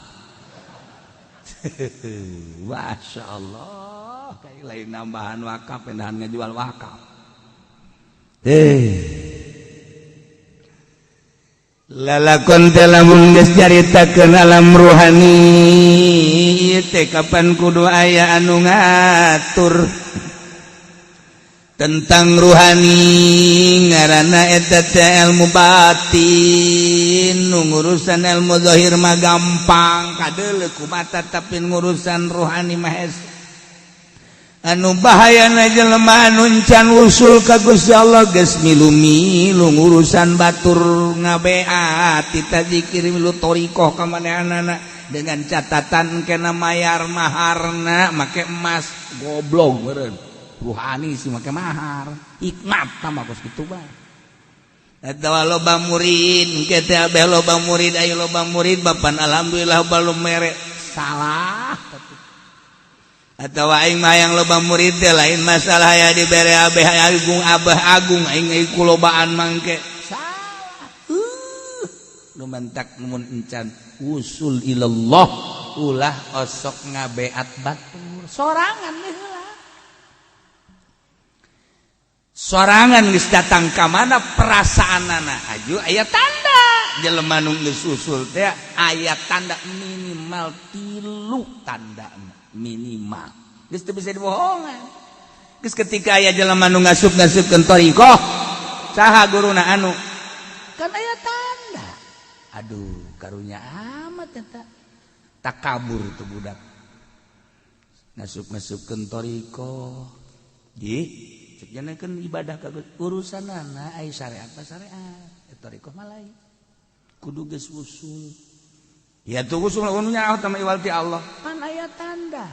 Masya Allah, kayak lain nambahan wakaf, pindahan ngejual wakaf. Lalakon teh lamun geus caritakeun alam ruhani ieu teh kapan kudu aya anu ngatur tentang ruhani ngaranna eta teh ilmu batin. Nu ngurusan ilmu zahir mah gampang kadeuleu ku mata, tapi ngurusan ruhani mah hese. Anu bahayana jelema anu encan usul ka Gusti Allah geus milu-milu ngurusan batur ngabeat tita zikir milu thariqah ka manehanana dengan catatan kena mayar maharna make emas. Goblok meureun ruhani sih make mahar hikmat tah mah kos kitu bae. Eta loba murid engke teh abeh loba murid aya loba murid bapan alhamdulillah balum mere salah. Atau aing mah yang loba murid teh lain masalah ya dibere abeh agung abah agung aing ku lobaan mangke salah. Nu mantak mun encan usul ilallah ulah osok ngabeat batur sorangan heula. Sorangan geus datang ka mana perasaanana aju aya tanda jelema nu geus usul teh aya tanda minimal 3 tanda minimal geus teu bisa dibohongan. Geus ketika aya jelema nu ngasup-ngasupkeun thariqah saha guruna anu kan aya tanda aduh karunya amat eta takabur tuh budak ngasup-ngasupkeun thariqah di cek janakeun ibadah ka urusanana ai syariat mah syariat thariqah mah lain kudu geus usul. Ya tuh usul nya tama iwal ti Allah pan aya tanda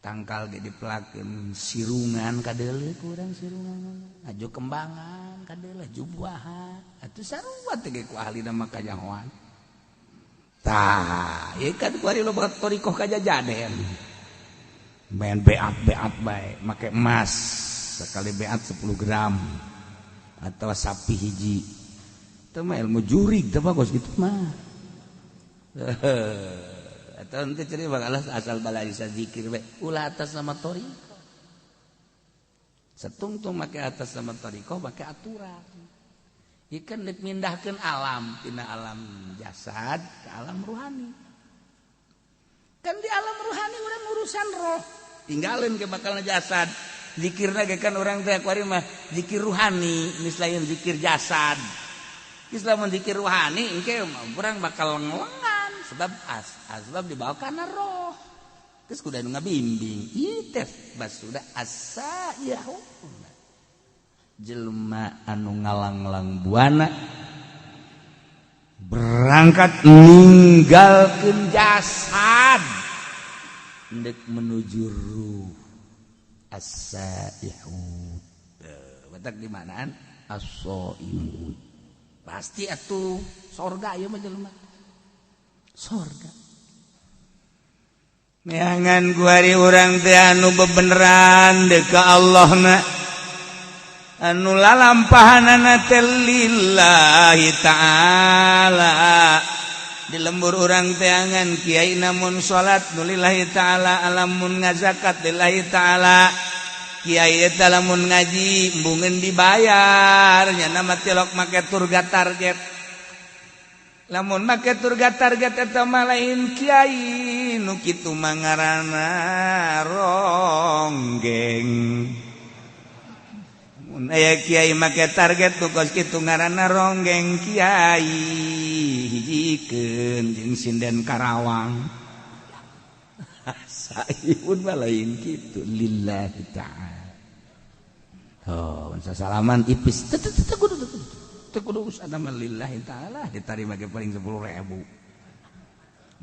tangkal ge dipelakeun sirungan kadeuleu kurang sirungan aju kembangan kadeuleu jubuahan atuh sarua teh ge ku ahlina mah kanyahoan. Tah ieu kan kuari loba thariqah kajajaden main beat-beat bae make emas sekali beat 10 gram atau sapi hiji teh mah ilmu jurig teh bagus gitu mah. Atau nanti cerita bakal asal balai zikir bae ulah atas nama thariqah setungtung make atas nama thariqah make aturan ieu kan rek mindahkeun alam tina alam jasad ke alam ruhani. Kan di alam ruhani urang urusan roh tinggalin ke bakal jasad zikirna ge kan urang teh kuari mah zikir ruhani geus lain zikir jasad. Geus lamun zikir ruhani engke urang bakal ngelengan sebab asbab dibawa karena roh terus kudu anu ngabimbing ieu teh basuda asa yahuna jelema anu ngalanglang buana berangkat ninggalkeun jasad ndek menuju ruh as-saihun. Batak di manaan as-saimun pasti atuh sorga ieu mah jelema sorga. Neangan kuari urang teh anu bebeneran deuk ka Allah na anu lalampahanana teh lillahi ta'ala. Di lembur urang teangan kiai namun salat nu lillahi ta'ala, alamun ngazakat lillahi ta'ala, kiai eta lamun ngaji embungeun dibayar nya nama tilok make turga target. Lamun make turga target eta mah lain kiai nu kitu mah ngaranna ronggeng. Mun aya kiai make target nu kos kitu ngaranna ronggeng kiai, hijikeun jeung sinden Karawang. Saipun mah lain kitu lillahi ta'ala. Oh, salaman ipis teu teu kudu teu kudu usah mah lillahi ta'ala ditarima ge paling 10.000.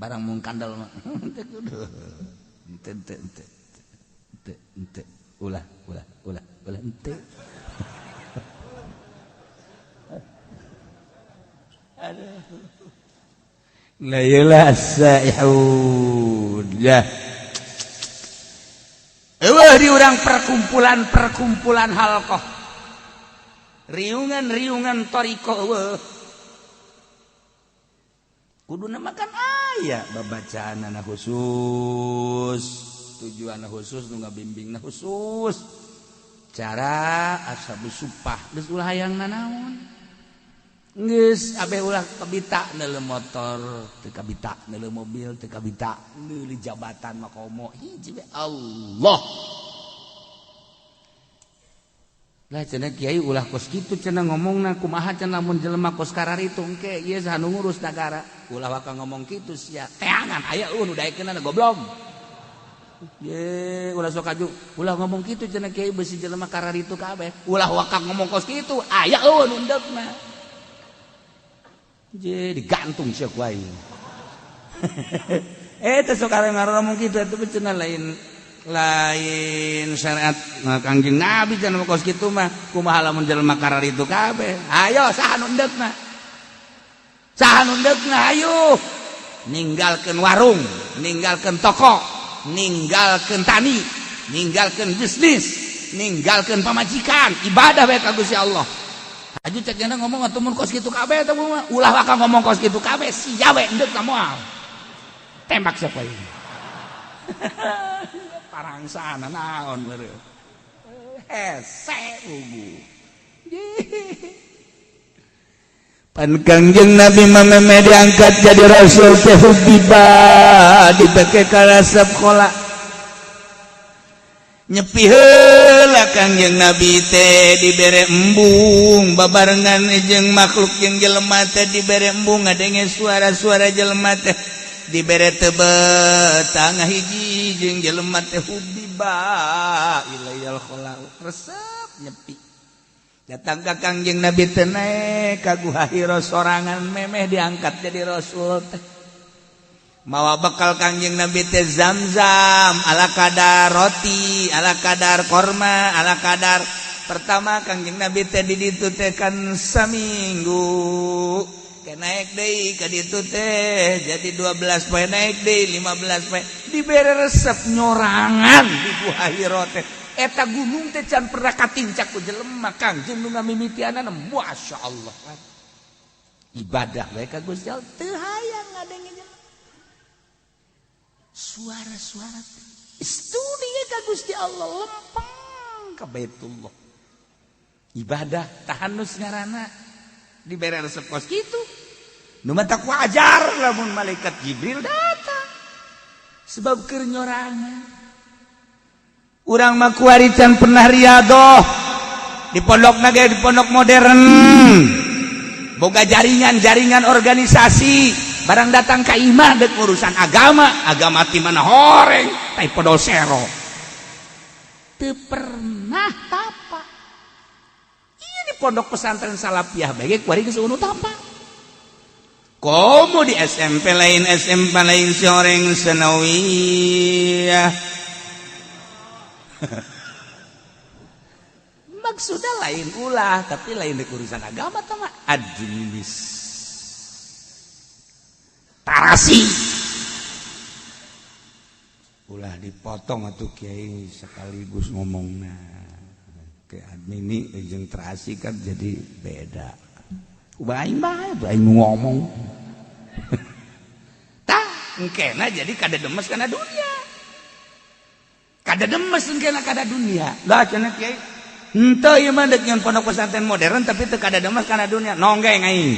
Barang mung kandel mah teu kudu. Teu teu teu teu teu ulah ulah ulah ulah henteu. Aduh. La ilaha saihun. Ya. Eueuh di urang perkumpulan-perkumpulan halqah. Riungan-riungan thariqah eueuh. Kuduna makan aya babacaanana khusus, tujuanna khusus, nu ngabimbingna khusus. Cara ashabus supah geus ulah hayang nanaon. Geus abeh ulah kabita neuleuh motor, teu kabita neuleuh mobil, teu kabita neuleuh jabatan makomo hiji we Allah. Lah cenah kiai ulah kos kitu cenah ngomongna kumaha cenah lamun jelema kos kararitu engke ieu saha nu ngurus nagara. Ulah waka ngomong kitu sia teangan aya eueuh nu daekeunana goblok. Ye ulah sok aju ulah ngomong kitu cenah kiai beusi jelema kararitu kabeh. Ulah waka ngomong kos kitu aya eueuh nu endekna. Je digantung sia ku aing. Teh sok ngomong kitu atuh cenah lain lain syariat Kangjeng Nabi cenah kos kitu mah kumaha lamun jelema kararitu kabeh. Ayo saha nu endekna? Saha nu endekna ayo. Ninggalkeun warung, ninggalkeun toko, ninggalkeun tani, ninggalkeun bisnis, ninggalkeun pamajikan, ibadah bae ka Gusti Allah. Aju cek jana ngomong atuh mun kos kitu kabeh teh ulah waka ngomong kos kitu kabeh sia we endek ka moal. Tembak siapa ini? Parangsana naon beureum. Hese ugu. Pan Kangjeng Nabi mah diangkat jadi rasul teh hubiba dibeke ka resep kola. Nyepi heula Kangjeng Nabi teh dibere embung babarengan jeung makhluk jeung jelema teh dibere embung ngadenge suara-suara jelema teh dibere tebet tangah hiji jeung jelema teh hubiba ilayal khala resep nyepi datang ka Kangjeng Nabi teh naek ka Guha Hira sorangan memeh diangkat jadi rasul teh mawa bekal Kangjeng Nabi teh zam-zam ala kadar roti ala kadar korma ala kadar pertama Kangjeng Nabi teh di ditu teh kan saminggu ke naik deui ka ditu teh jadi 12 poe naik deui 15 poe dibere resep nyorangan di Guha Hira teh eta gunung teh can pernah katincak ku jelema Kangjeng nu ngamimitianana masyaallah ibadah bae ka Gusti Allah teu hayang ngadenge jelema suara-suara studi ka Gusti Allah lempeng ka Baitullah ibadah tahanus ngaranna dibere resep kos kitu nu matak wajar lamun malaikat Jibril datang sebab keur nyorangan urang mah kuari can pernah riadoh di pondok ge di pondok modern boga jaringan-jaringan organisasi barang datang ka imah dek urusan agama agama ti mana horeng tai podol sero teu pernah tapa ieu di pondok pesantren Salafiyah bae kuari geus eueuh tapa komo di SMP lain SMP lain si horeng sanawiyah maksudnya lain ulah tapi lain dek urusan agama tama administ tarasi Ulah dipotong atuh kiai sekaligus ngomongna. Ke admini jeung terasi kan jadi beda. Ubah aing bae tuh aing ngomong. Tah, engkena jadi kada demes kana dunia. Kada demes engkena kada dunia. Lah cenah kiai, henteu ieu mah deuk nyeun pondok pesantren modern tapi teu kada demes kana dunia. Nonggeng aing.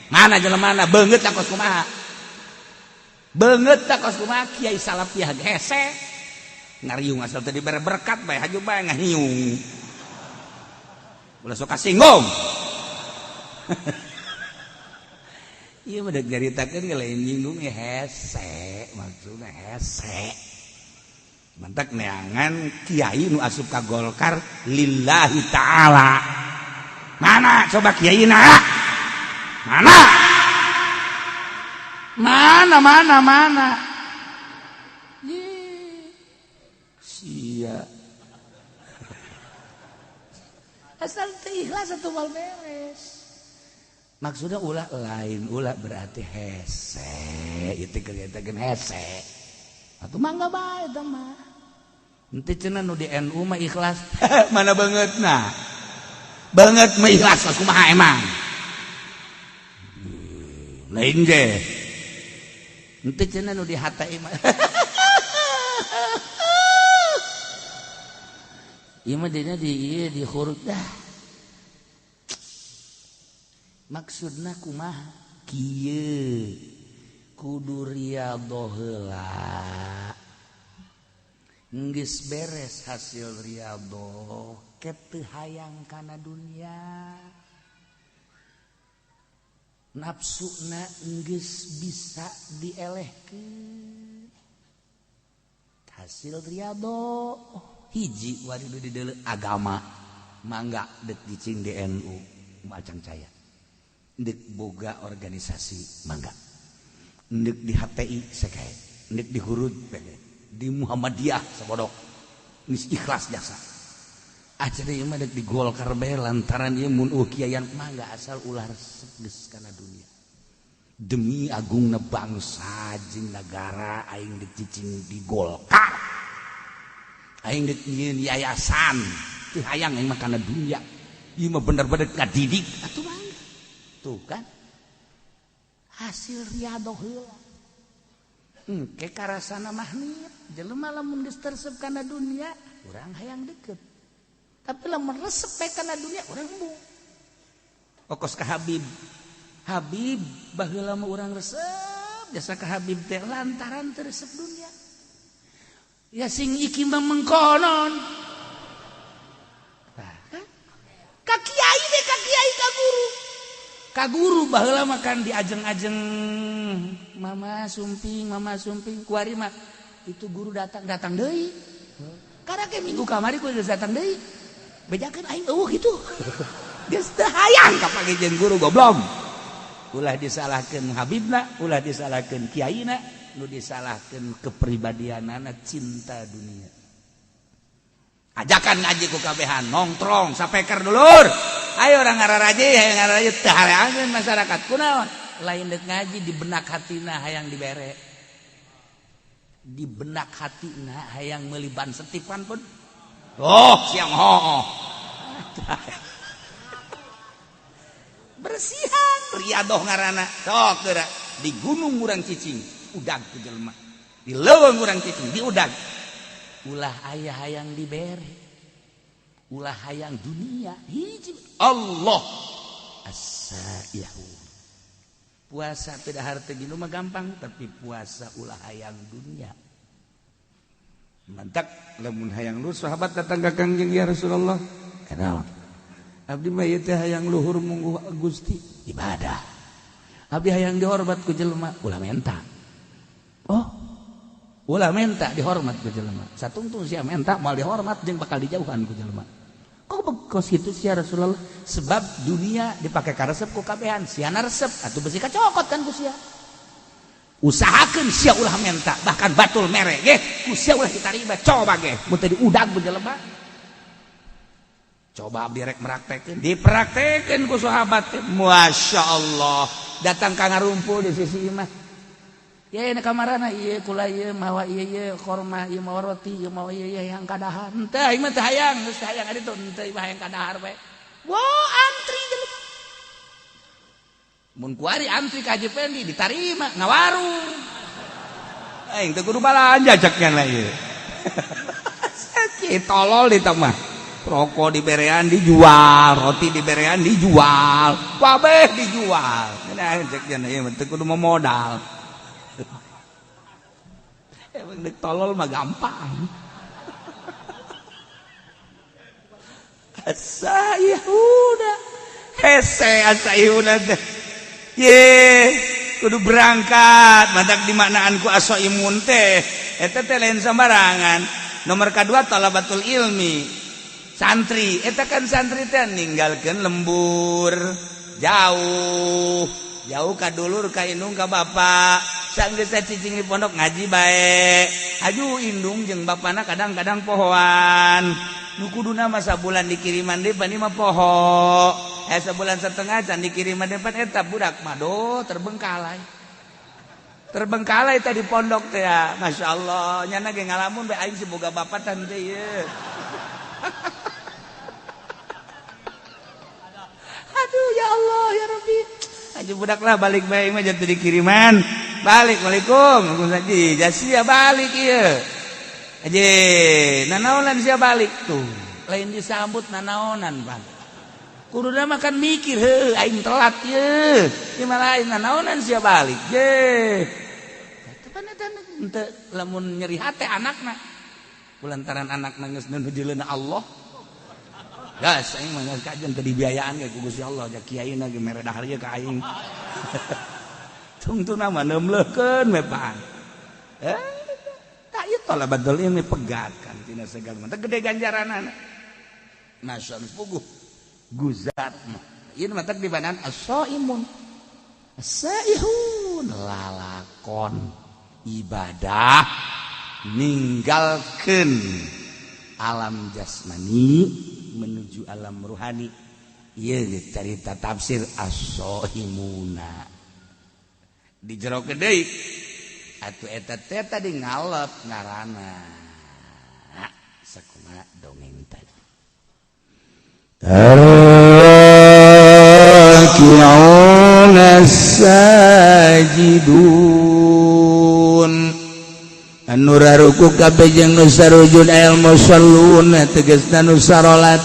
Mana jelemana beungeut kos kumaha? Beungeut kos kumaha kiai salafiyah hese. Ngariung asal tadi dibere berkat bae haju bae ngahiung. Ulah sok kasinggung. Ieu mah deuk nyaritakeun ge lain nyinggung ya hese, maksudna hese. Mantak neangan kiai nu asup ka Golkar lillahi ta'ala. Mana coba kiai na? Mana? Mana mana mana? Sia. Asal teu ikhlas atuh moal beres. Maksudnya ulah lain ulah berarti hese, itu kelihatan hese. Atuh mangga bae eta mah. Henteu cenah nu di NU mah ikhlas. Mana beungeutna? Beungeut mah ikhlas kumaha emang? Lain ge. Henteu cenah nu di HTI mah. Ieu mah dina di ieu di huruf dah. Maksudna kumaha? Kieu kudu riyadhoh heula. Geus beres hasil riyadhoh, ke teu hayang kana dunia. Nafsuna geus bisa dielehkeun. Hasil riyadhoh hiji wari di deuleu agama mangga deuk cicing di NU macang caya. Deuk boga organisasi mangga. Deuk di HTI sakae, deuk di Hurud di Muhammadiyah sabodok. Geus ikhlas jasa. Acara ieu mah deuk di Golkar bae lantaran ieu mun kiaian mangga asal ulah resep geus kana dunia. Demi agungna bangsa jeung nagara aing deuk cicing di Golkar. Aing deuk nyieun yayasan teu hayang aing mah kana dunia. Ieu mah bener-bener ngadidik atuh mangga. Tuh kan hasil riyadhoh heula. Engke karasana mahnit jelema lamun geus teresep kana dunia urang hayang deket. Tapi lamun resep bae kana dunia urang embung. Okos ka Habib. Habib baheula mah urang resep jasa ka Habib teh lantaran teu resep dunia. Ya sing iki mah mengkonon. Tah kan? Ka kiai deh, ka kiai ka guru. Ka guru baheula mah kan diajeng-ajeng mama sumping kuari mah itu guru datang datang deui. Karena ke minggu kamari ku geus datang deui. Bejakeun aing eueuh kitu. Geus teu hayang ka panggih jeung guru goblok. Ulah disalahkeun Habibna, ulah disalahkeun kiaina, nu disalahkeun kepribadianana cinta dunia. Ajakan ngaji ku kabehan, nongtrong sapeker dulur. Ayo orang ngararaji, ayo ngararaji teu hareangeun masyarakat. Kunaon? Lain deuk ngaji di benak hatina hayang dibere. Di benak hatina hayang meuli ban setipan pun. Oh, siang hooh. Bersihan riadoh ngaranna. Sok geura di gunung urang cicing, udag ku jelema. Di leuweung urang cicing, diudag. Ulah aya hayang dibere. Ulah hayang dunia. Hiji Allah as-saihu. Puasa teu dahar teu ginum mah gampang, tapi puasa ulah hayang dunia. Mantak lamun hayang luhur sahabat datang ka Kangjeng ya Rasulullah. Kenal. Abdi mah ieu teh hayang luhur mungguh Gusti ibadah. Abdi hayang dihormat ku jelema ulah menta. Oh, ulah menta dihormat ku jelema. Satungtung sia menta moal dihormat jeung bakal dijauhan ku jelema. Kok kos kitu sia Rasulullah? Sebab dunia dipake karesep ku kabehan, siana resep atuh besi kacokot kan ku sia. Usahakeun sia ulah menta, bahkan batul mere ge ku sia ulah ditarima. Coba ge mun teu diudag ku jelema. Coba abdi rek meraktekeun, dipraktekeun ku sahabat teh. Masya Allah, datang ka ngarumpul di sisi imah. Ya ini kamarana ieu kula ieu mawa ieu ieu korma ieu mawa roti ieu mawa ieu ieu yang kadahar. Henteu aing mah teu hayang, geus teu hayang aditu henteu ieu hayang kadahar bae. Wah, antri jelema. Mun kuari antri ka Haji Pendi ditarima ngawarung. Aing teu kudu balanja cek nya ieu. Sakit tolol di mah. Rokok diberean dijual, roti diberean dijual, kabeh dijual. Nah, cek nya ieu mah teu kudu modal. Emang dek tolol mah gampang. Asa Yehuda. Hese asa Yehuda teh. Ye, kudu berangkat. Matak dimaknaan ku aso imun teh. Eta teh lain sembarangan. Nomor kedua talabatul ilmi. Santri, eta kan santri teh ninggalkeun lembur jauh. Jauh ka dulur ka indung ka bapak. Sanggeus cicing di pondok ngaji bae. Aju indung jeung bapana kadang-kadang pohoan. Nu kuduna mah sabulan dikiriman deui pan mah poho. Sabulan setengah can dikiriman deui pan eta budak mah do terbengkalai. Terbengkalai tadi pondok teh ya. Masya Allah, nyana ge ngalamun bae aing siboga bapak tan teh ieu. Aduh ya Allah ya Rabbi. Aja budak lah balik bae mah jatuh dikiriman. Balik, waalaikum. Haji, jasia balik ieu. Haji, nanaonan sia balik tuh. Lain disambut nanaonan, Bang. Kuduna mah kan mikir, heuh aing telat ieu. Ieu mah lain nanaonan sia balik. Ye. Teu eta henteu lamun nyeri hate anakna. Kulantaran anakna geus nuju Allah. Gas aing mah geus kajen teu dibiayaan ge ku Gusti Allah, ja kiaina ge mere dahar ieu ka aing. Tungtuna mah neumleukeun we pan. Tak ieu talabatul ilmi pegat kan tina segala mah gede ganjaranana. Masya Allah puguh guzat mah. Ieu mah teh dibanan as-saimun. As-saihun lalakon ibadah ninggalkeun alam jasmani menuju alam ruhani. Ieu carita tafsir as-saimuna. Di jero deui atuh eta teh tadi ngalep ngaranna sakumaha dongeng tadi. Arraki'una sajidun anu raruku kabeh jeung nu sarujud al musalluna tegasna nu sarolat.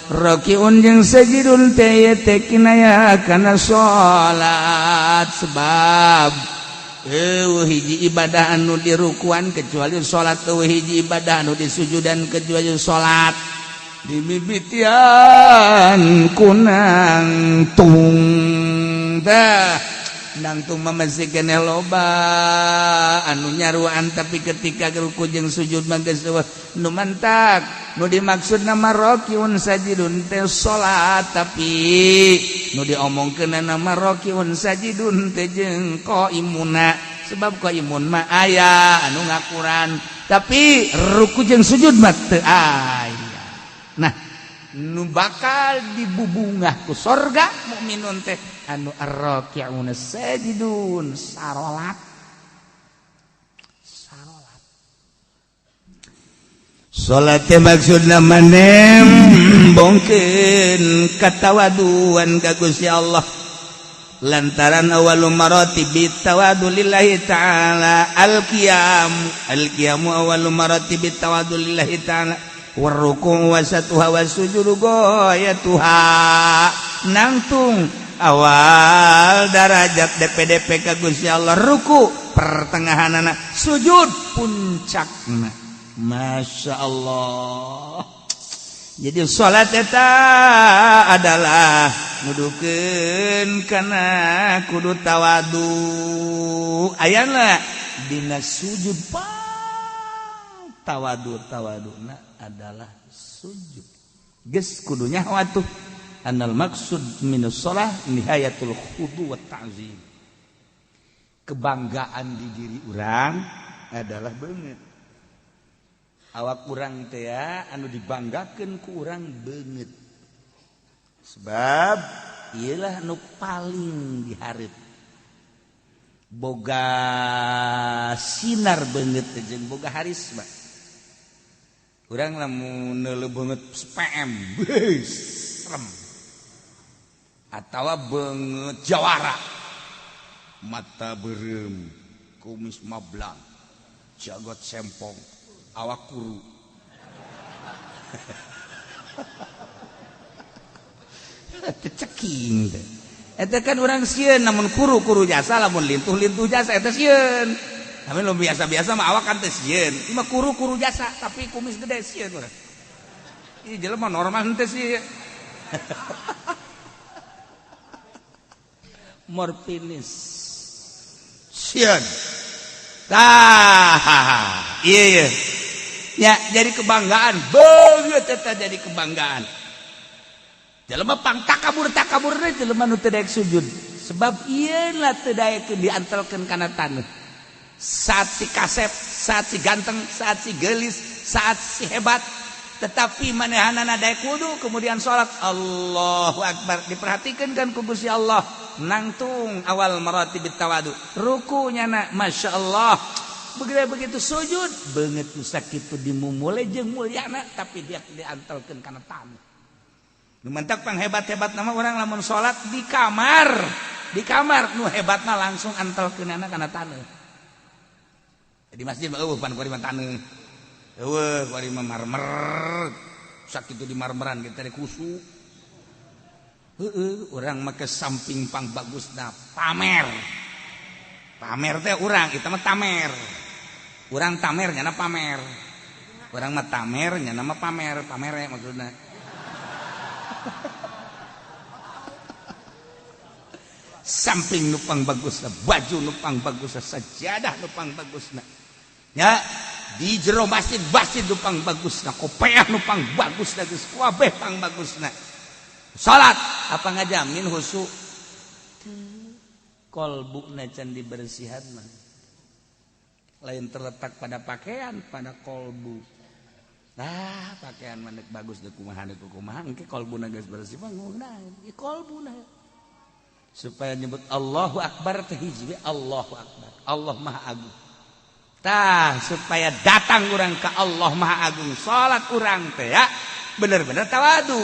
Rakiun jeung sajidun teh teh kinaya kana salat sebab eueuh hiji ibadah anu dirukuan kecuali salat, eueuh hiji ibadah anu disujudan kecuali salat. Dimimitian kunang tung tah nangtung mah masih keneh loba anu nyaruan, tapi ketika ruku jeung sujud mah geus eueuh nu mantak. Nu dimaksud nama rakiun sajidun teh salat, tapi nu diomongkeun nama rakiun sajidun teh jeung qaimuna, sebab qaimun mah aya anu ngakuran, tapi ruku jeung sujud mah teu aya. Nah, nu bakal dibubungah ku sorga mukminun teh anu arraki'una sajidun sarolat. Sarolat. Salat teh maksudna manembongkeun katawaduan ka Gusti Allah. Lantaran awalu maratibi tawadu lillahi ta'ala al-qiyam. Al-qiyamu awalu maratibi tawadu lillahi ta'ala. Warruku wasatuha wasujudu goyatuha. Nangtung awal darajat DPDP ka Gusti Allah ruku pertengahanana sujud puncakna. Masya Allah. Jadi salat eta adalah nudukeun kana kudu tawadu. Ayana dina sujud pang tawadu tawaduna adalah sujud. Geus kudunya watuh anal maksud minus shalah nihayatul khudu wa ta'zim. Kebanggaan di diri urang adalah beungeut. Awak urang teh anu dibanggakeun ku urang beungeut. Sebab ieulah nu paling dihareup. Boga sinar beungeut jeung boga harisma. Urang lamun neuleuh beungeut PM, serem. Atawa beungeut jawara. Mata beureum, kumis mablang, jagot sempong, awak kuru. Teu ceking teh. Eta kan urang sieun namun kuru-kuru jasa lamun lintuh-lintuh jasa eta sieun. Tapi lu biasa-biasa mah awak kan teu sieun. Ieu mah kuru-kuru jasa tapi kumis gede sieun urang. Ieu jelema normal henteu sih. Morfinis. Sieun. Tah, iya iya. Ya, jadi kebanggaan, beungeut eta jadi kebanggaan. Jelema pang takabur teh jelema nu teu daek sujud. Sebab ieu lah teu daek diantelkeun kana taneuh. Saat si kasep, saat si ganteng, saat si geulis, saat si hebat, tetapi manehanana daek wudu kemudian salat Allahu Akbar diperhatikan kan ku Gusti Allah nangtung awal maratibit tawadu rukunya na Masya Allah begitu begitu sujud beungeut nu sakitu dimumule jeung mulyana tapi dia diantelkeun kana taneuh. Nu mentak pang hebat-hebat nama orang lamun salat di kamar nu hebatna langsung antelkeunana kana taneuh. Di masjid mah eueuh pan kuari mah taneuh. Eueuh kuari mah marmer. Sakitu di marmeran kita teh kusu. Heeh, urang mah ke samping pang bagusna pamer. Pamer teh urang, itu mah tamer. Urang tamer nyana pamer. Urang mah tamer nyana mah pamer, pamere maksudna. Samping nupang bagusna, baju nupang bagusna, sajadah nupang bagusna. Ya, di jero masjid masjid nupang bagusna, kopeah nupang bagusna, geus kabeh pang bagusna. Salat apa ngajamin khusyuk? Kolbuna can dibersihan mah. Lain terletak pada pakaian, pada kolbu. Nah, pakaian mah bagus deuk kumaha deuk kumaha engke kolbuna geus bersih mah ngunaheun. Ieu kolbuna. Supaya nyebut Allahu Akbar teh hiji Allahu Akbar. Allah Maha Agung. Tah supaya datang urang ke Allah Maha Agung, salat urang teh ya bener-bener tawadu.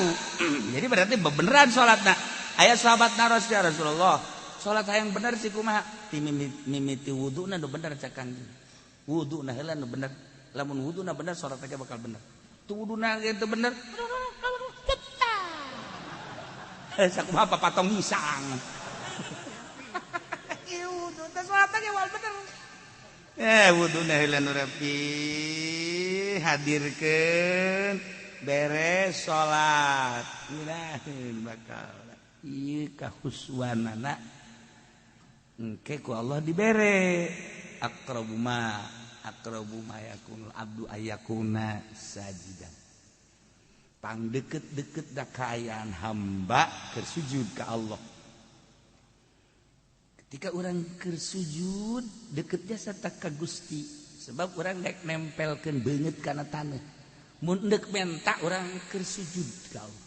Jadi berarti beneran salatna. Aya sahabat naros ya Rasulullah, salat hayang bener sih kumaha? Ti mimiti wuduna nu bener cek Kangjeng. Wuduna heula nu bener. Lamun wuduna bener salat teh bakal bener. Tu wuduna ge teu bener. Sakumaha papatong hisang. Ieu wudu teh salat teh wal bener. Wuduna heula nu rapi hadirkeun beres salat. Ngeunaheun bakal. Ieu kahuswanana engke ku Allah dibere. Aqrabu ma yakunul abdu ayakuna sajidan. Pang deket-deket da kaayaan hamba keur sujud ka Allah. Ketika orang keur sujud deket jasa ka Gusti, sebab orang dek nempelkeun beungeut kana taneuh. Mun deuk menta orang keur sujud ka Allah.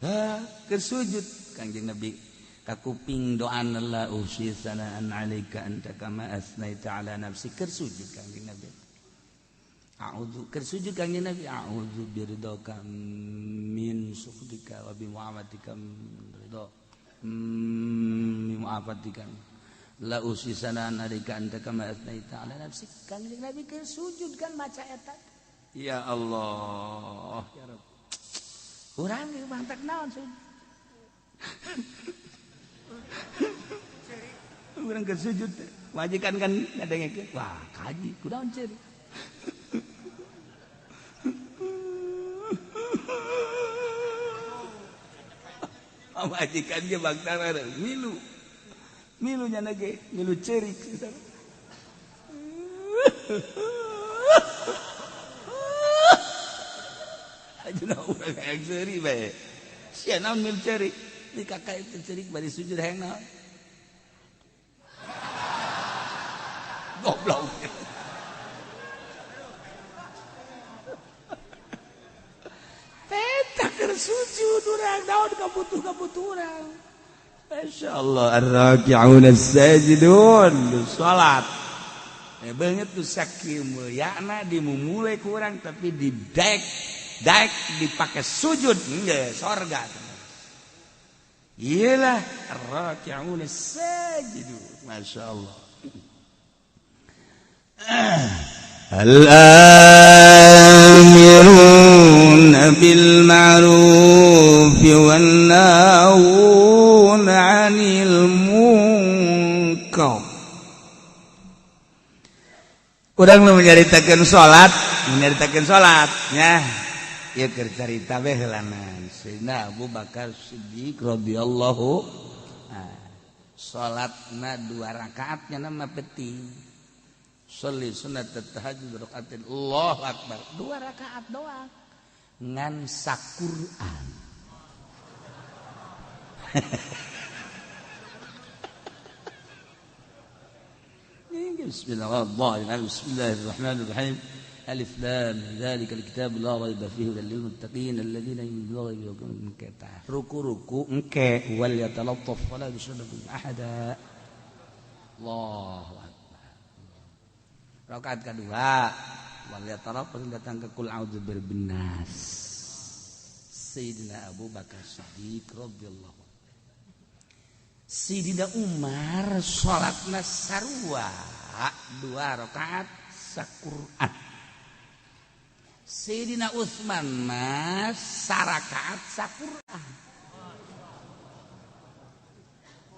Ha, keur sujud Kangjeng Nabi kakuping doana la usi sanaan alaika anta kama asnaita ala nafsi keur sujud Kangjeng Nabi. A'udzu keur sujud Kangjeng Nabi a'udzu biridhaka min sukhtika wa bi mu'afatika min ridha min mu'afatika la usi sanaan alaika anta kama asnaita ala nafsi. Kangjeng Nabi keur sujud kan maca eta. Ya Allah ya Rabb. Urang ge mantak naon sujud. Urang keur sujud majikan kan ngadengekeun wah kaji kunaon ceurik. Majikan ge bangtara milu. Milu nya ge milu ceurik. Ajuna urang hayang ceurik bae. Sia naon milu ceurik? Di kakak itu ceurik bari sujud hayang naon? Goblok. Eta keur sujud urang naon kabutuh-kabutuh urang. Masya Allah, ar-raki'un as-sajidun salat. Banget tuh saking mulyana dimumule kurang tapi didek daek dipakai sujud enggak sorga. Iyalah ar-raki'un as-sajidun. Masya Allah. Al-amiruna bil ma'ruf wan nahuna 'anil munkar. Urang nu menyaritakeun salat, menyaritakeun salat nya. Ieu keur carita bae heulanan. Sayyidina Abu Bakar Siddiq radhiyallahu salatna 2 rakaat nya mah penting. Sholli sunat tahajud rakaatin, Allahu akbar. 2 rakaat doang. Ngan saquran. Bismillahirrahmanirrahim. Bismillahirrahmanirrahim. Alif lam dzalikal kitab la raiba fihi hudal lil muttaqin alladzina yu'minuna bil ghaibi. Ruku-ruku engke wal yatalattaf wala yushriku ahada. Allahu akbar. Rakaat kedua wal yatalattaf datang ke kul a'udzu birabbin nas. Sayyidina Abu Bakar Siddiq radhiyallahu. Sayyidina Umar salatna sarua 2 rakaat saquran. Sayyidina Utsman mah sarakaat saquran.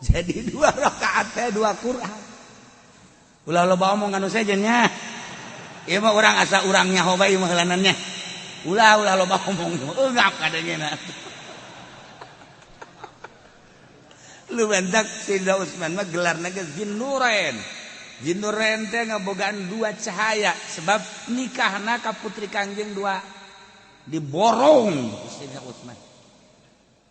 Jadi 2 rakaat teh 2 Quran. Ulah loba omong anu sejen nya. Ieu mah urang asa urang nyaho bae mah heulanannya. Ulah ulah loba omong eungap kadangena. Lu bentak Sayyidina Utsman mah gelarna ge Zinnurain. Zinnurain teh ngabogaan 2 cahaya sebab nikahna ka putri Kangjeng 2 diborong Sayyidina Utsman.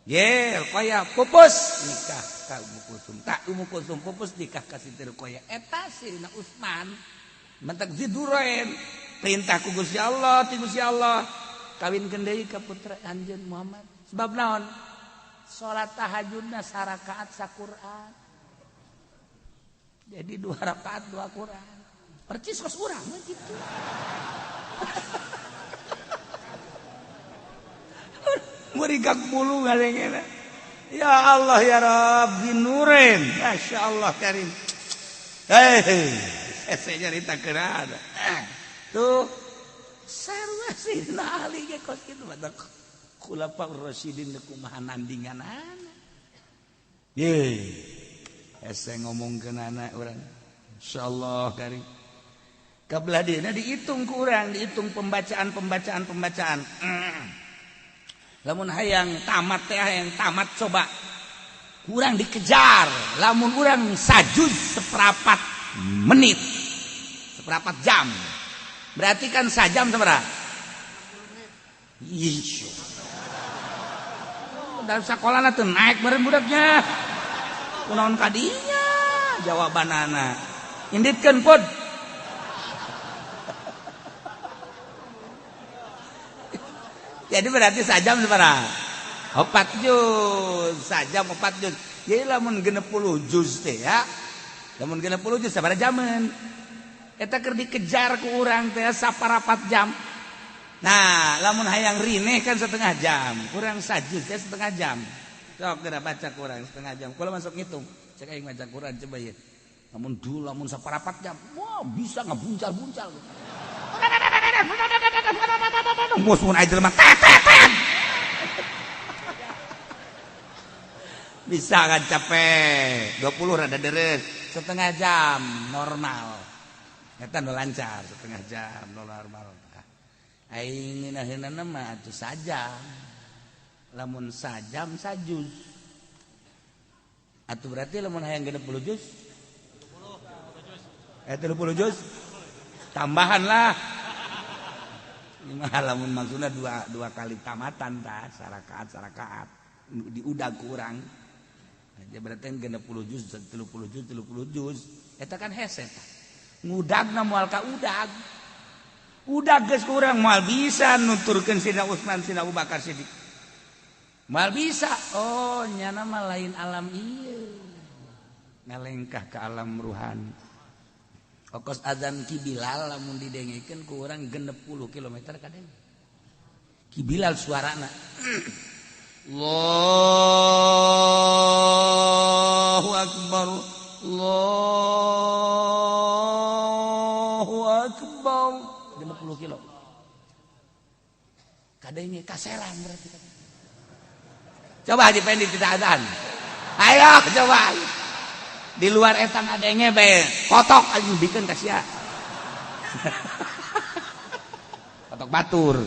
Ye, Ruqayyah pupus nikah ka Ummu Kulsum. Tak Ummu Kulsum pupus nikah ka Siti Ruqayyah. Eta Sayyidina Utsman mentak Zinnurain perintah ku Gusti Allah, ti Gusti Allah kawinkeun deui ka putra anjeun Muhammad. Sebab naon? Salat tahajudna sarakaat saquran. Jadi 2 rakaat 2 Quran. Percis kos urang mah kitu. Murigak bulu ngalengena. Ya Allah ya Rabbi nurin. Masya Allah karim. Hei, saya nyarita keun. Tuh sarua Sayyidina Ali ge kos kitu mah. Khulafaur Rasyidin kumaha nandinganana. Ye. Hese ngomongkeun anak urang. Insyaallah karim. Kabelah dieuna dihitung ku urang, dihitung pembacaan-pembacaan. Lamun hayang tamat teh hayang tamat coba. Kurang dikejar. Lamun urang sajuz seperempat menit. Seperempat jam. Berarti kan sajam sabaraha? Ih. Dalam sekolah tuh naik bareng budaknya. Kunaon kadinya jawabanana. Inditkeun pod. Jadi berarti sajam sabaraha? 4 juz, sajam 4 juz. Jadi lamun 60 juz teh ya. Lamun 60 juz sabaraha jaman? Eta keur dikejar ku urang teh saparapat jam. Nah, lamun hayang rineh kan setengah jam, kurang sajuz teh setengah jam. Sok geura baca kurang setengah jam. Kula masuk ngitung. Cek aing maca Quran coba ya. Lamun dulu lamun saparapat jam, wah bisa ngebuncal-buncal. Mus mun aing jelema tet tet tet. Bisa kan capek. 20 rada deres, setengah jam normal. Eta nu lancar setengah jam normal. Aing ngeunaheunana mah atuh sajam. Lamun sajam sajuz. Atuh berarti lamun hayang 60 juz? 30 juz. Tambahan lah. Ini mah lamun maksudna dua kali tamatan tah, sarakaat diudag ku urang. Ya berarti 60 juz, 30 juz, 30 juz. Eta kan hese tah. Ngudagna moal ka udag. Udah geus kurang moal bisa nuturkeun Sayyidina Utsman, Sayyidina Abu Bakar Siddiq. Mal bisa. Oh, nyana mah lain alam ieu. Ngalengkah ke alam ruhani. Okos azan Ki Bilal lamun didengekeun ku urang 60 km kadeng. Ki Bilal suarana. Allahu akbar. Allahu akbar. 50 kilo. Kadenge kaseran berarti. Coba Haji Pendi tidak azan. Ayo coba. Di luar eta ngadenge bae. Kotok anjing bikeun ka sia. Kotok batur.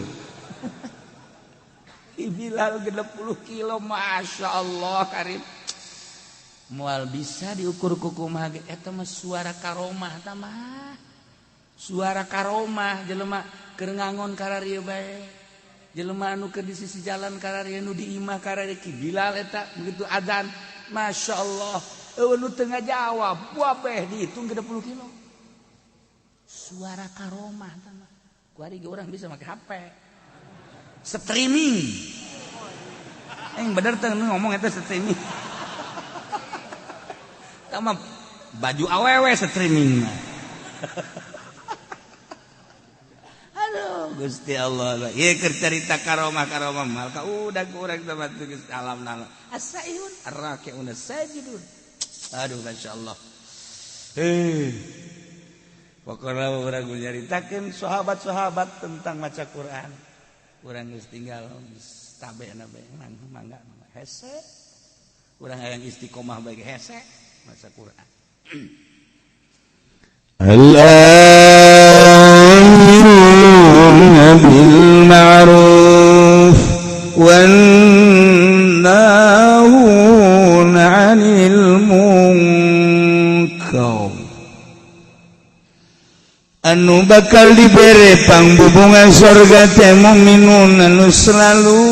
Bilal 60 kilo, Masya Allah karim. Moal bisa diukur kukumaha ge eta mah suara karomah ta mah. Suara karomah jelema keur ngangon kararieu bae. Jelema anu keur di sisi jalan kararieu, nu di imah kararieu Ki Bilal eta begitu azan, Masya Allah. Eueuh nu teu ngajawab, wabeh dihitung 60 kilo. Suara karomah ta mah. Kuari ge urang bisa make HP. Streaming. Yang bener teh ngomong eta streaming. Tama baju awewe streaming. Aduh Gusti Allah. Ieu keur carita karomah-karomah mal ka udah kurang sama Gusti alam nala. As-saihun ar-raki'un as-sajidun. Aduh masyaallah. Pokokna urang nyaritakeun sahabat-sahabat tentang maca Quran. Urang geus tinggal tabe na bae mangga hese. Urang hayang istiqomah bae hese maca Quran. Al-amiruna bil ma'ruf wan nahuna 'anil munkar. Anu bakal dibere pangbubungan surga teh mukminun anu selalu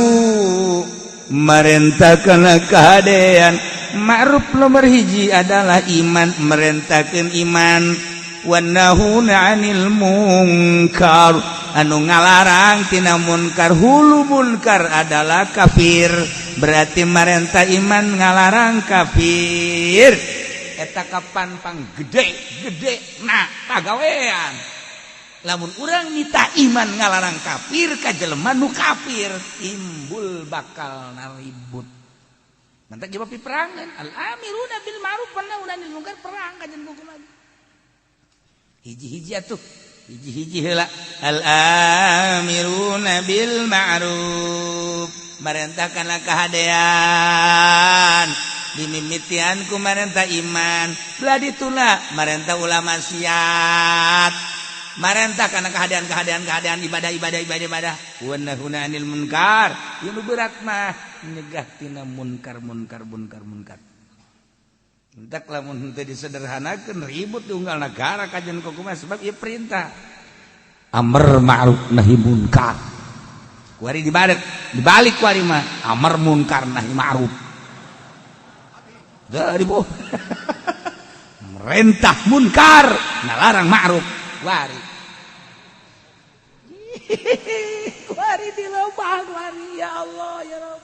marentakeun kahadean. Ma'ruf nomor hiji adalah iman, merentakeun iman. Wan nahuna 'anil munkar, anu ngalarang tina munkar. Hulu munkar adalah kafir, berarti marenta iman ngalarang kafir. Eta kapan pang gede-gede nah pagawean. Lamun urang nita iman ngalarang kafir ka jelema nu kafir, timbul bakal naribut. Mantak jawab peperangan. Al amiruna bil ma'ruf wan nahuna 'anil munkar, perang kajen kumaha. Hiji-hiji atuh, hiji-hiji heula. Al amiruna bil ma'ruf, marentahkanlah kahadean. Dimimitian ku marentah iman, belah dituna marentah ulama maksiat, marentah kana kahadean-kahadean kahadean ibadah ibadah ibadah ibadah. Wa nahuna 'anil munkar, ieu nu berat mah nyegah tina munkar munkar munkar munkar. Entak lamun henteu disederhanakeun ribut di unggal negara kajian kumaha, sebab ieu perintah amar ma'ruf nahi munkar. Kuari dibalik, dibalik kuari mah amar munkar nahi ma'ruf. Dari bu merentah munkar ngalarang ma'ruf. Wari kuari di lobang wari, ya Allah ya Rabb.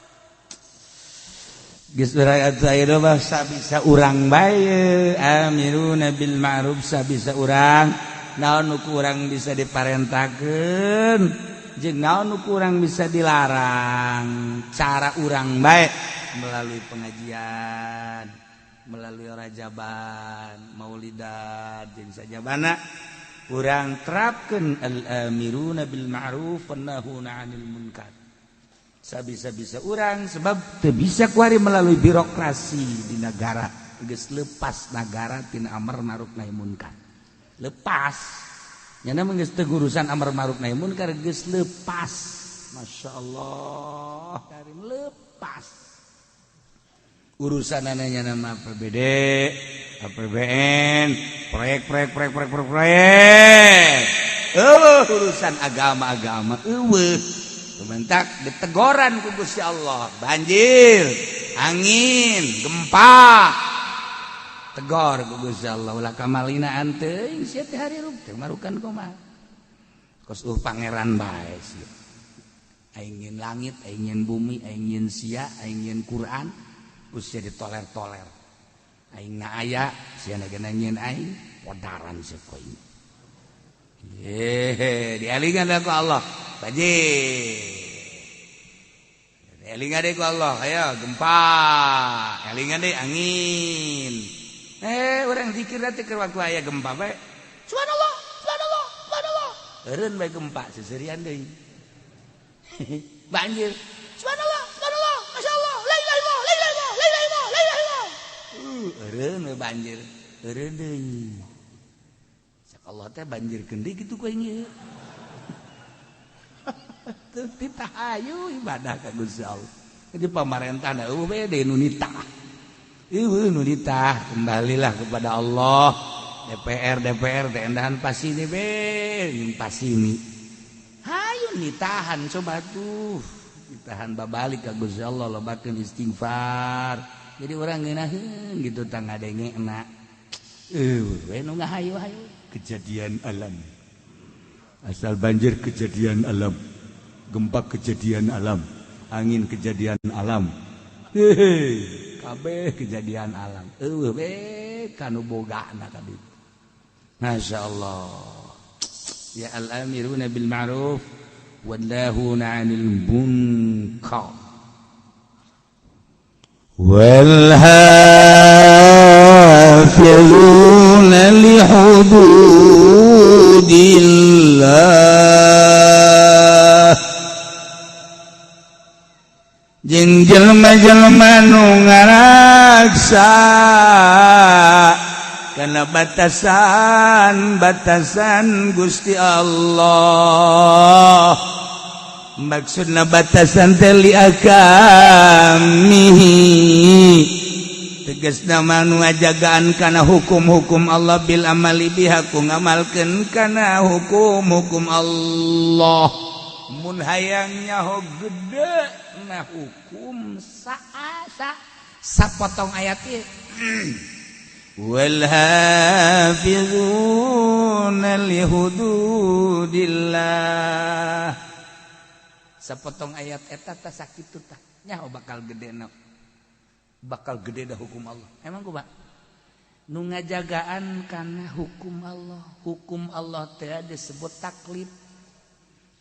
Geus urang atuh mah sabisa urang bae amiruna bil ma'ruf, sabisa urang naon nu kurang bisa diparentakeun jeung naon nu kurang bisa dilarang. Cara urang bae melalui pengajian, melalui rajaban, maulidat jeung sajabana urang terapkeun al-amiruna bil ma'ruf wan nahuna 'anil munkar. Sabisa-bisa urang, sebab teu bisa kuari melalui birokrasi di negara. Geus lepas negara tina amar ma'ruf nahi munkar. Lepas. Nyana mah geus teu urusan amar ma'ruf nahi munkar, geus lepas. Masya Allah, karim lepas. Urusan ananya nama APBD, APBN, proyek proyek proyek proyek proyek proyek. Urusan agama-agama eueuh. Kementak ditegoran ku Gusti Allah, banjir, angin, gempa. Tegor ku Gusti Allah, ulah kamalinaan teuing sia teh harirup teh marukan kumaha. Kos pangeran bae sia. Aing nyeun langit, aing nyeun bumi, aing nyeun sia, aing nyeun Quran, ku sia ditoler-toler. Aing na aya, sia na nyeun aing, podaran sia ku aing. Yehe, dialingan ku Allah. Banjir. Elingan deh ku Allah, ayo gempa, elingan deh angin. Orang zikir nanti ke waktu aya gempa bae. Subhanallah, subhanallah, subhanallah. Eureun bae gempa seserian deui. Banjir. Subhanallah, subhanallah, masyaallah, la ilaha illallah, la ilaha illallah, la ilaha illallah, la ilaha illallah. Eureun we banjir, eureun deui. Cak Allah teh banjirkeun deui kitu ku aing ieu. Teu ditahayu ibadah ka Gusti Allah. Jadi pamarentah da eueuh we deui nu nitah. Eueuh nu nitah, kembalilah kepada Allah. DPR DPR teh endahan pasini be, pasini. Hayu nitahan coba tuh. Ditahan babalik ka Gusti Allah lobakeun istighfar. Jadi urang ngeunaheun gitu tah ngadengena. Eueuh we nu ngahayu-hayu kejadian alam. Asal banjir kejadian alam, gempa kejadian alam, angin kejadian alam, hehe, kabeh kejadian alam. Eueuh we kanu bogana ka ditu. Masya Allah. Ya al-amiruna bil ma'ruf wan nahuna 'anil munkar. Wal hafizuna li hududillah jeung jelema-jelema nu ngaraksa kana batasan-batasan Gusti Allah. Maksudna batasan teh li akamihi tegasna manu ngajagaan kana hukum-hukum Allah bil amali biha ku ngamalkeun kana hukum-hukum Allah. Mun hayang nyaho gede na hukum saasa sapotong ayat ieu. Wal hafizuna li hududillah sapotong ayat eta tah sakitu tah nyaho bakal gede na, bakal gede dah hukum Allah. Emang kumaha nu ngajagaan kana hukum Allah. Hukum Allah teh disebut taklif.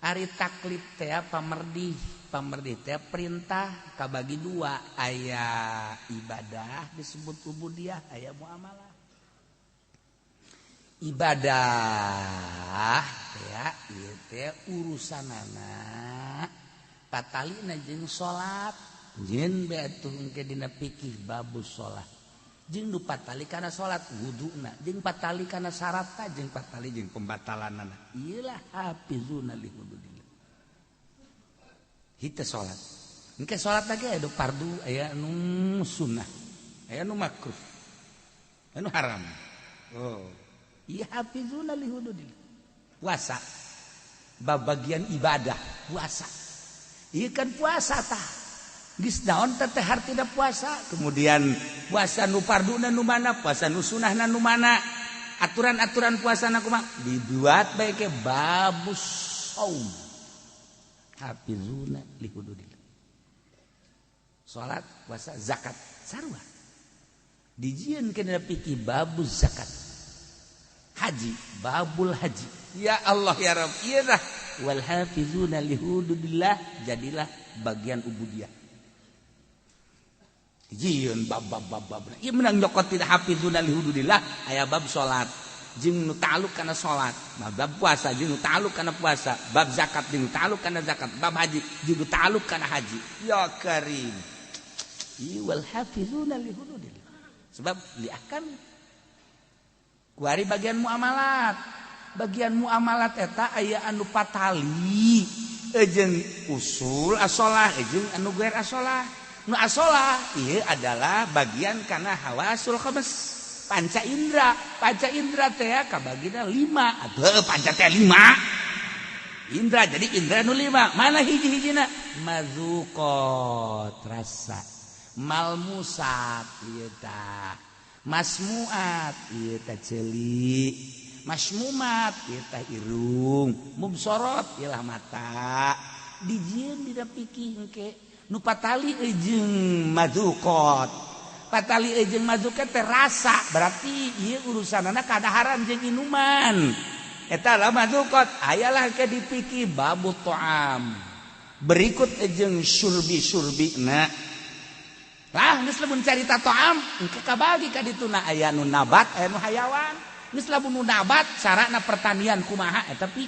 Ari taklif teh pamerdih, pamerdih teh perintah kabagi dua, aya ibadah disebut ubudiyah, aya muamalah. Ibadah teh ieu teh urusanana patalina jeung salat, jeung bae atuh engke dina fikih babus salat. Jeung nu patali kana salat wuduna, jeung patali kana syaratna, jeung patali jeung pembatalanana. Iyalah hafizuna li hududillah. Hita salat. Engke salat lagi aya fardu, aya nu sunnah, aya nu makruh, aya nu haram. Oh, ieu hafizuna li hududillah. Puasa babagian ibadah puasa. Ieu kan puasa tah. Geus naon teh hartina puasa, kemudian puasa nu farduna nu mana, puasa nu sunahna nu mana, aturan-aturan puasana kumaha dibuat bae ke babus saum. Hafizuna li hududillah. Salat, puasa, zakat sarua. Dijieun kana fikih babus zakat. Haji, babul haji. Ya Allah ya Rabb, ieu tah wal hafizuna li hududillah jadilah bagian ubudiyah. Jieun bab bab bab bab. Ieu menang nyokot tidak hafizuna li hududillah aya bab salat jeung nu ta'alluq kana salat, bab puasa jeung nu ta'alluq kana puasa, bab zakat jeung nu ta'alluq kana zakat, bab haji jeung nu ta'alluq kana haji. Ya Karim. Ieu wal hafizuna li hududillah. Sebab li akam kuari bagian muamalat. Bagian muamalat eta aya anu patali jeung usul asolah jeung anu gair asolah. Nu asolah ieu adalah bagian kana hawasul khams, panca indra. Panca indra teh kabagina 5. Atuh panca teh 5. Indra jadi indra nu 5. Mana hiji-hijina? Mazuqat rasa, malmusat ieu tah, masmuat ieu tah ceuli, masmumat ieu tah irung, mubsorot ieu lah mata, Dijieun dina fikih engke nu patali jeung madzuqat. Patali jeung madzuqat teh rasa, berarti ieu urusanana kadaharan jeung inuman. Eta lah madzuqat, ayalah ke di fikih babu ta'am. Berikut jeung syurbi-syurbi na. Lah geus lamun carita ta'am engke kabagi ka dituna, aya nu nabat, aya nu hayawan. Geus lamun nu nabat carana pertanian kumaha, eta.